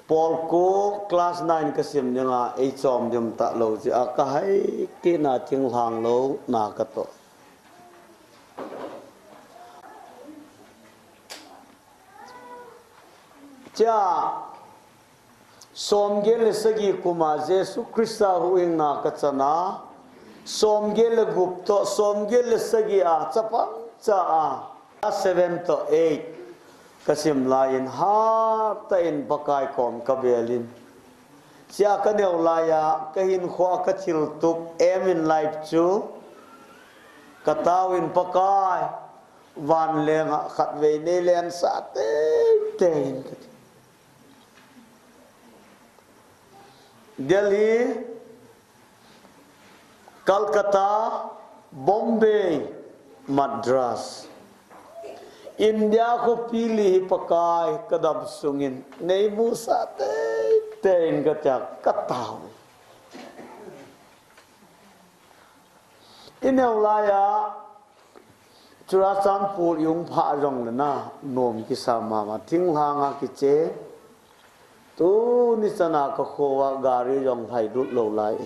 Pol ko class nine kasim dinga eichom dim talou jeh a kahai kit na, thinglhang louna katoh. Chea, somget le sagi kuma Jesu Christa huhhingna kachana, somget le gup toh somget le sagi a chapang cha a, a seven toh eight kasim laiyin, hatah in Pakai kom kabelin. Chea kaneo laiya kahinkhoa kathiltup aim in life chu, kataovin, Pakai, vanlenga khatvei neilensah teitei in kati. Delhi, Calcutta, Bombay, Madras, India khopi li hi Pakai kadam sungin neimusah teitei in katia katao. Ineo laiya Churachandpur ihung phah jongle na nom kisa mama, thinglhanga kiche. Tuni chana kakhoa gari jong lhailut lou lai.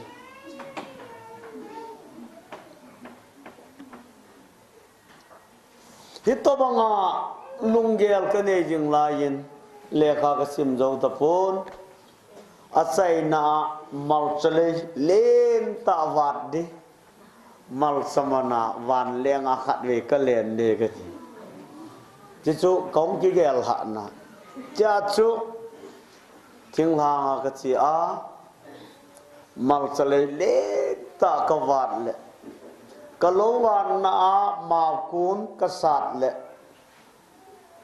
Hitobanga lunggel kanei jing laiyin lekha kasim jou tapon. Achaina a malcha lei lentah vat di. Malcha mana vanlenga khatvei kalen di kati. Chuchu kahung kigel lhahna. Chea chu thinglhanga kache a, malcha lei lentah kavat le, kalou vatna a maokun kasat le,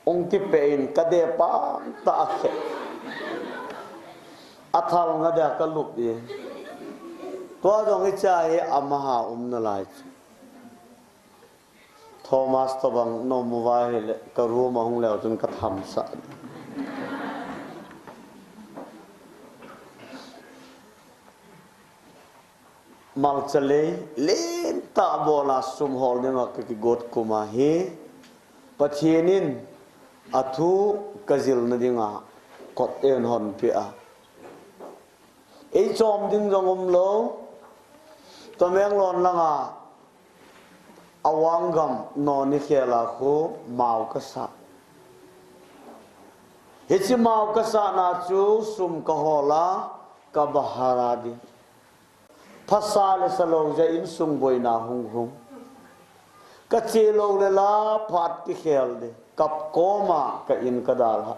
hung kipeh in kadeh pang tah a khe. Athal nga dia kalup e. Tua jong hichea hi amaha umnalai chu. Thomas tobang nom uva ahile ka room a hung leu chun kathamsah. Malcha lei lentah bola sum hol dinga ka kigot kum ahi. Pathen in athu ka jilna dinga kot eihon peh a. Ei chom ding jong umlou. Tamenglong langa Awang gam Noni khela khu mao ka sa. Hiche mao ka sahna chu sum ka hol a, ka bahara ding. Phasa le salou jeh in sung boina hung hung. Ka che lou le la phat kikhel ding. Kap koma ka in ka dalha.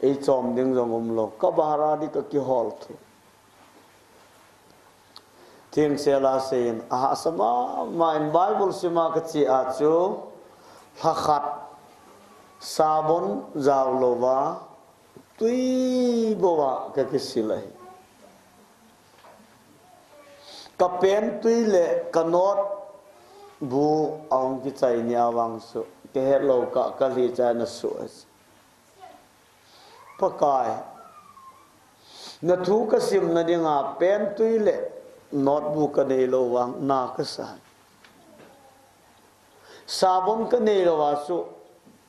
Ei chom ding jong umlou. Ka bahara ding ka kihol thu. Thengsel a seiyin, ahahsa mama in Bible sima ka che a chu, lhakhat sabon jao louva, twi bouva ka kisil ahi. Ka pentwi le ka notebook ahung kichai ni avang chu, ka hetlou kah, ka lhi chai na su ahi. Pakai, na thu ka simna dinga pentwi le notebook ka neilou vang na ka sa. Sabon ka neilou a chu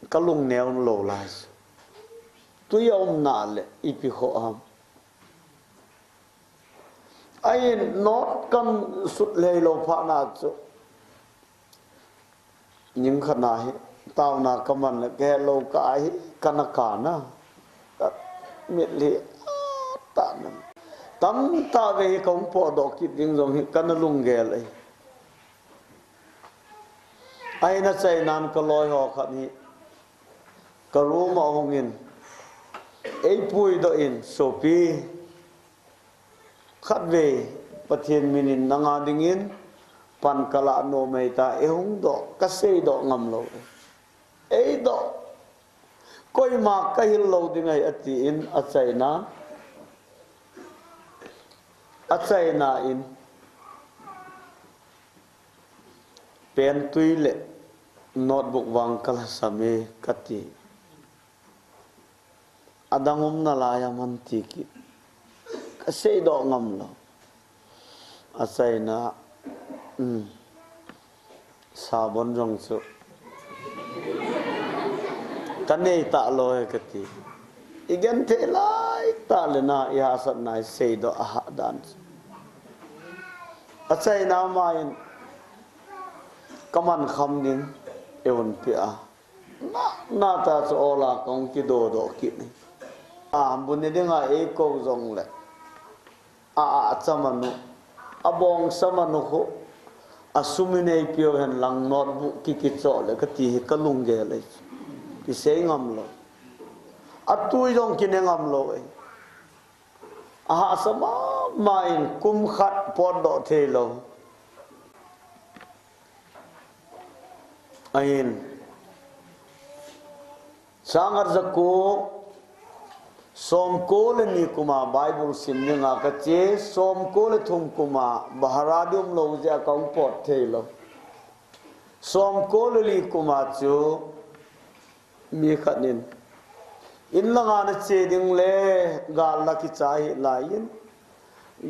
ka lung neo lou lai chu. Twi a um na le ipi kho ham. Ahin note kan sut lhei lou phat na chu. Ning khat na hi, taona ka man le, ka hetlou kah hi, ka na kana. Ka mitlhi, ah, ta na. Tamtah vei hi ka hung potdoh kit ding jong hi, ka na lunggel ahi. Ahin achainan ka loi ho khat hi, ka room a hung in, ei puidoh in, sopi. Khatvei, Pathen min in nanga dingin, pan ka lah nom ahi ta, ei hung doh, ka seidoh ngam lou. Ei doh, koima ka hil lou ding ahi, atin, achaina, achaina in, pentwi le notebook vang ka lhasam e, ka ti. Adang um nalai am an ti kit. Ka seidoh ngam lou. Achaina, um, sabon jong chu ka nei talou e ka ti. I genthei lai tah le na, i hahsatna i seidoh a hahdan chu. Achaina ma in ka man kham ding eihon peh a. Na, na ta chu ola kong kidodoh kit ni. A, bu ne dinga ei kou jong le. A, a, a chama nu. A bong sama nu khu. A sum in ei piu hen lang notebook ki kichoh le ka ti hi ka lunggel e. Ki sei ngam lou. A tui jong ki ne ngam lou e. Ahahsa mama in kum khat potdoh thei lou. Ahin. Sang khat jako, som ko le ni kuma Bible sim dinga ka che, som ko le thum kuma bahara ding um lou jeh a ka hung pot thei lou. Som ko le li kuma chu, mi khat in, in langa na che ding le, gal la kicha hi lai in.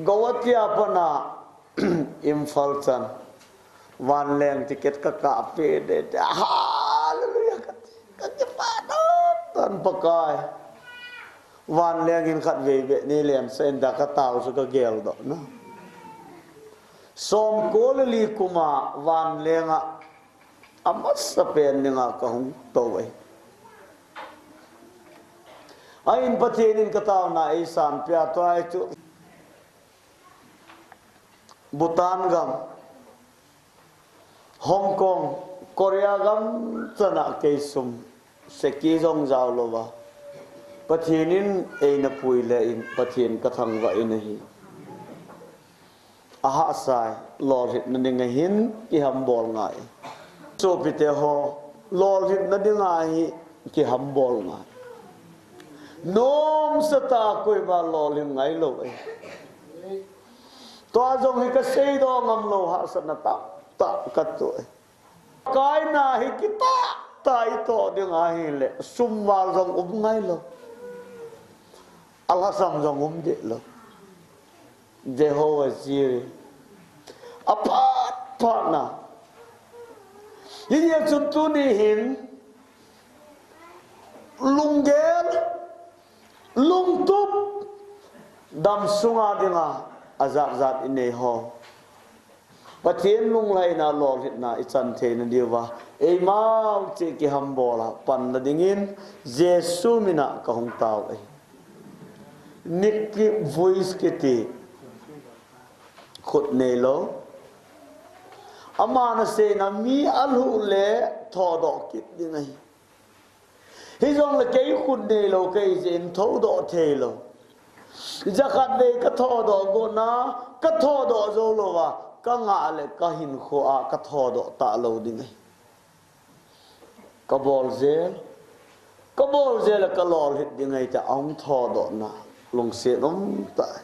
Guwahati a pat na, Imphal chan. Vanleng ticket ka kah peh de, de, hallelujah, ka, ka kipah nom tan Pakai. Vanleng in khatvei beh nei lem sah in da ka tao chu ka geldoh na. Som ko le li kuma vanleng a, amasapen dinga ka hung tou e. Ahin Pathen in ka taona eisanpeh a tua chu Bhutan gam, Hong Kong, Korea gam chana kei sum seki jong jao louva Pathen in eina pui le in Pathen ka thangvah in ahi. Ahahsa e, lolhinna dinga hin kihambol ngai. Sopite ho, lolhinna dinga hi kihambol ngai. Nomsa tah a koima lolhing ngai lou e. Tua jong hi ka seidoh ngam lou hahsatna tamtah ka toh e. Kaina hi kitah tah i toh ding ahile, sum val jong um ngai lou. A lhasam jong um deh lou. Jehovah Jireh. Aphat phat na. Hijeh chun tuni hin lunggel, lungtup, damsunga dinga ajat jat inei ho, Pathen lunglhaina, lolhinna ichan theina diuva, eimau cheh kihambol a panna dingin Jesu mina kahung tao ahi. Nicky Voice kiti, khut neilou. Aman aseina, mi alhuh le thodoh kit ding ahi. Hijongle kei khut neilou, kei jeh in thodoh theilou. Jakhat vei kathodoh got na, kathodoh jou louva, kangah le kahinkhoa kathodoh talou ding ahi. Kabol jel, kabol jel a kalolhit ding ahi tia ahung thodohna lungset umtah.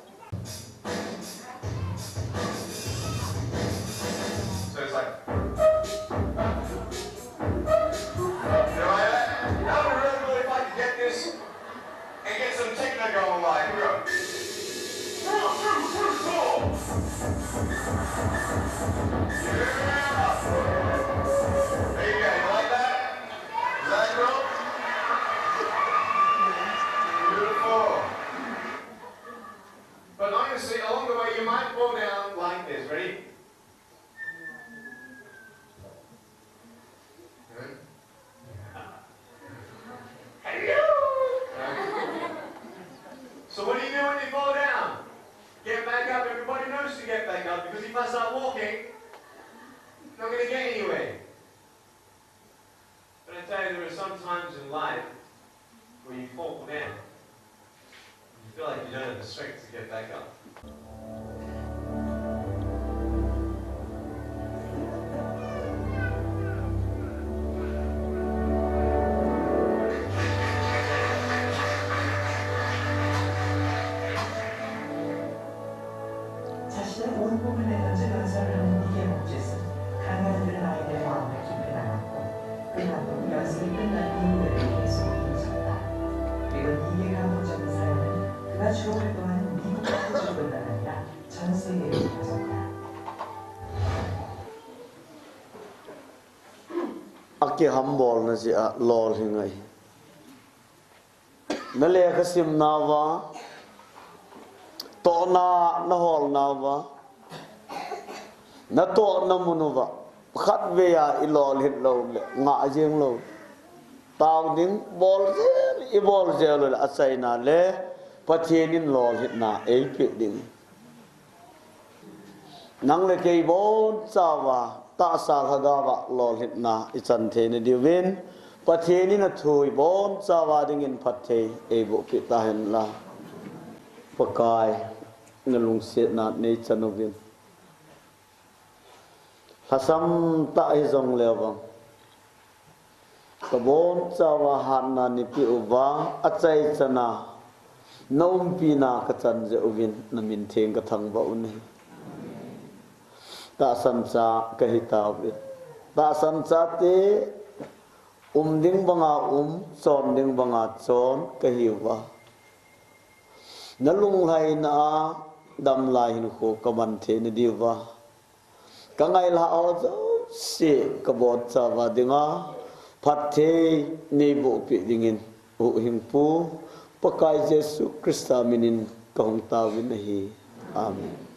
So it's like, you know, I, I would really, really like to get this and get some techno going, like, we go. Yeah. There you go. You like that? Is that cool? Beautiful. But honestly, along the way, you might fall down like this. Ready? So what do you do when you fall down? Get back up. Everybody knows to get back up, because if I start walking, I'm not gonna get anywhere. But I tell you, there are some times in life where you fall down. You feel like you don't have the strength to get back up. 자신의 온 몸을 내던져 연설을 하는 이계복 제수. 가나다는 아이들의 마음을 깊이 나눴고, 그 감동은 연습이 끝난 이후에도 계속 이어졌다. 이번 이계가 감동적인 사연은 그가 주로 활동하는 미국 스케줄뿐만 아니라 전 세계로 퍼졌다. Akihambolna jeh a lolhing ahi. Na lekha simnauva, tohna na holnauva, na tohna mun uva, khatvei a ilolhit lou le, ngah jeng lou. Tao ding, bol jel, ibol jel le, achaina le, Pathen in lolhitna eipeh ding. Nang le kei bonchauva, tahsa lhagaova lolhitna ichan theina diuvin, Pathen in athu ibonchauva dingin phatthei eiboh peh tahen la. Pakai, nalungsetna neichan uvin. Lhasam tah hijongle vang, kabonchauva hatna neipeh uva, achaichan a na umpina kachan jeh uvin, namin theng kathangvah u ahi. Tahsan cha kahi tauvin. Tahsan chate um ding banga um, chon ding banga chon kahiuva. Na lunglhaina a damlai hinkho kaman theina diuva, kangailhah ho jouse kabonchauva dinga phatthei neiboh peh dingin, huhhingpu Pakai Jesu Christa minin kahung taovin ahi. Amen.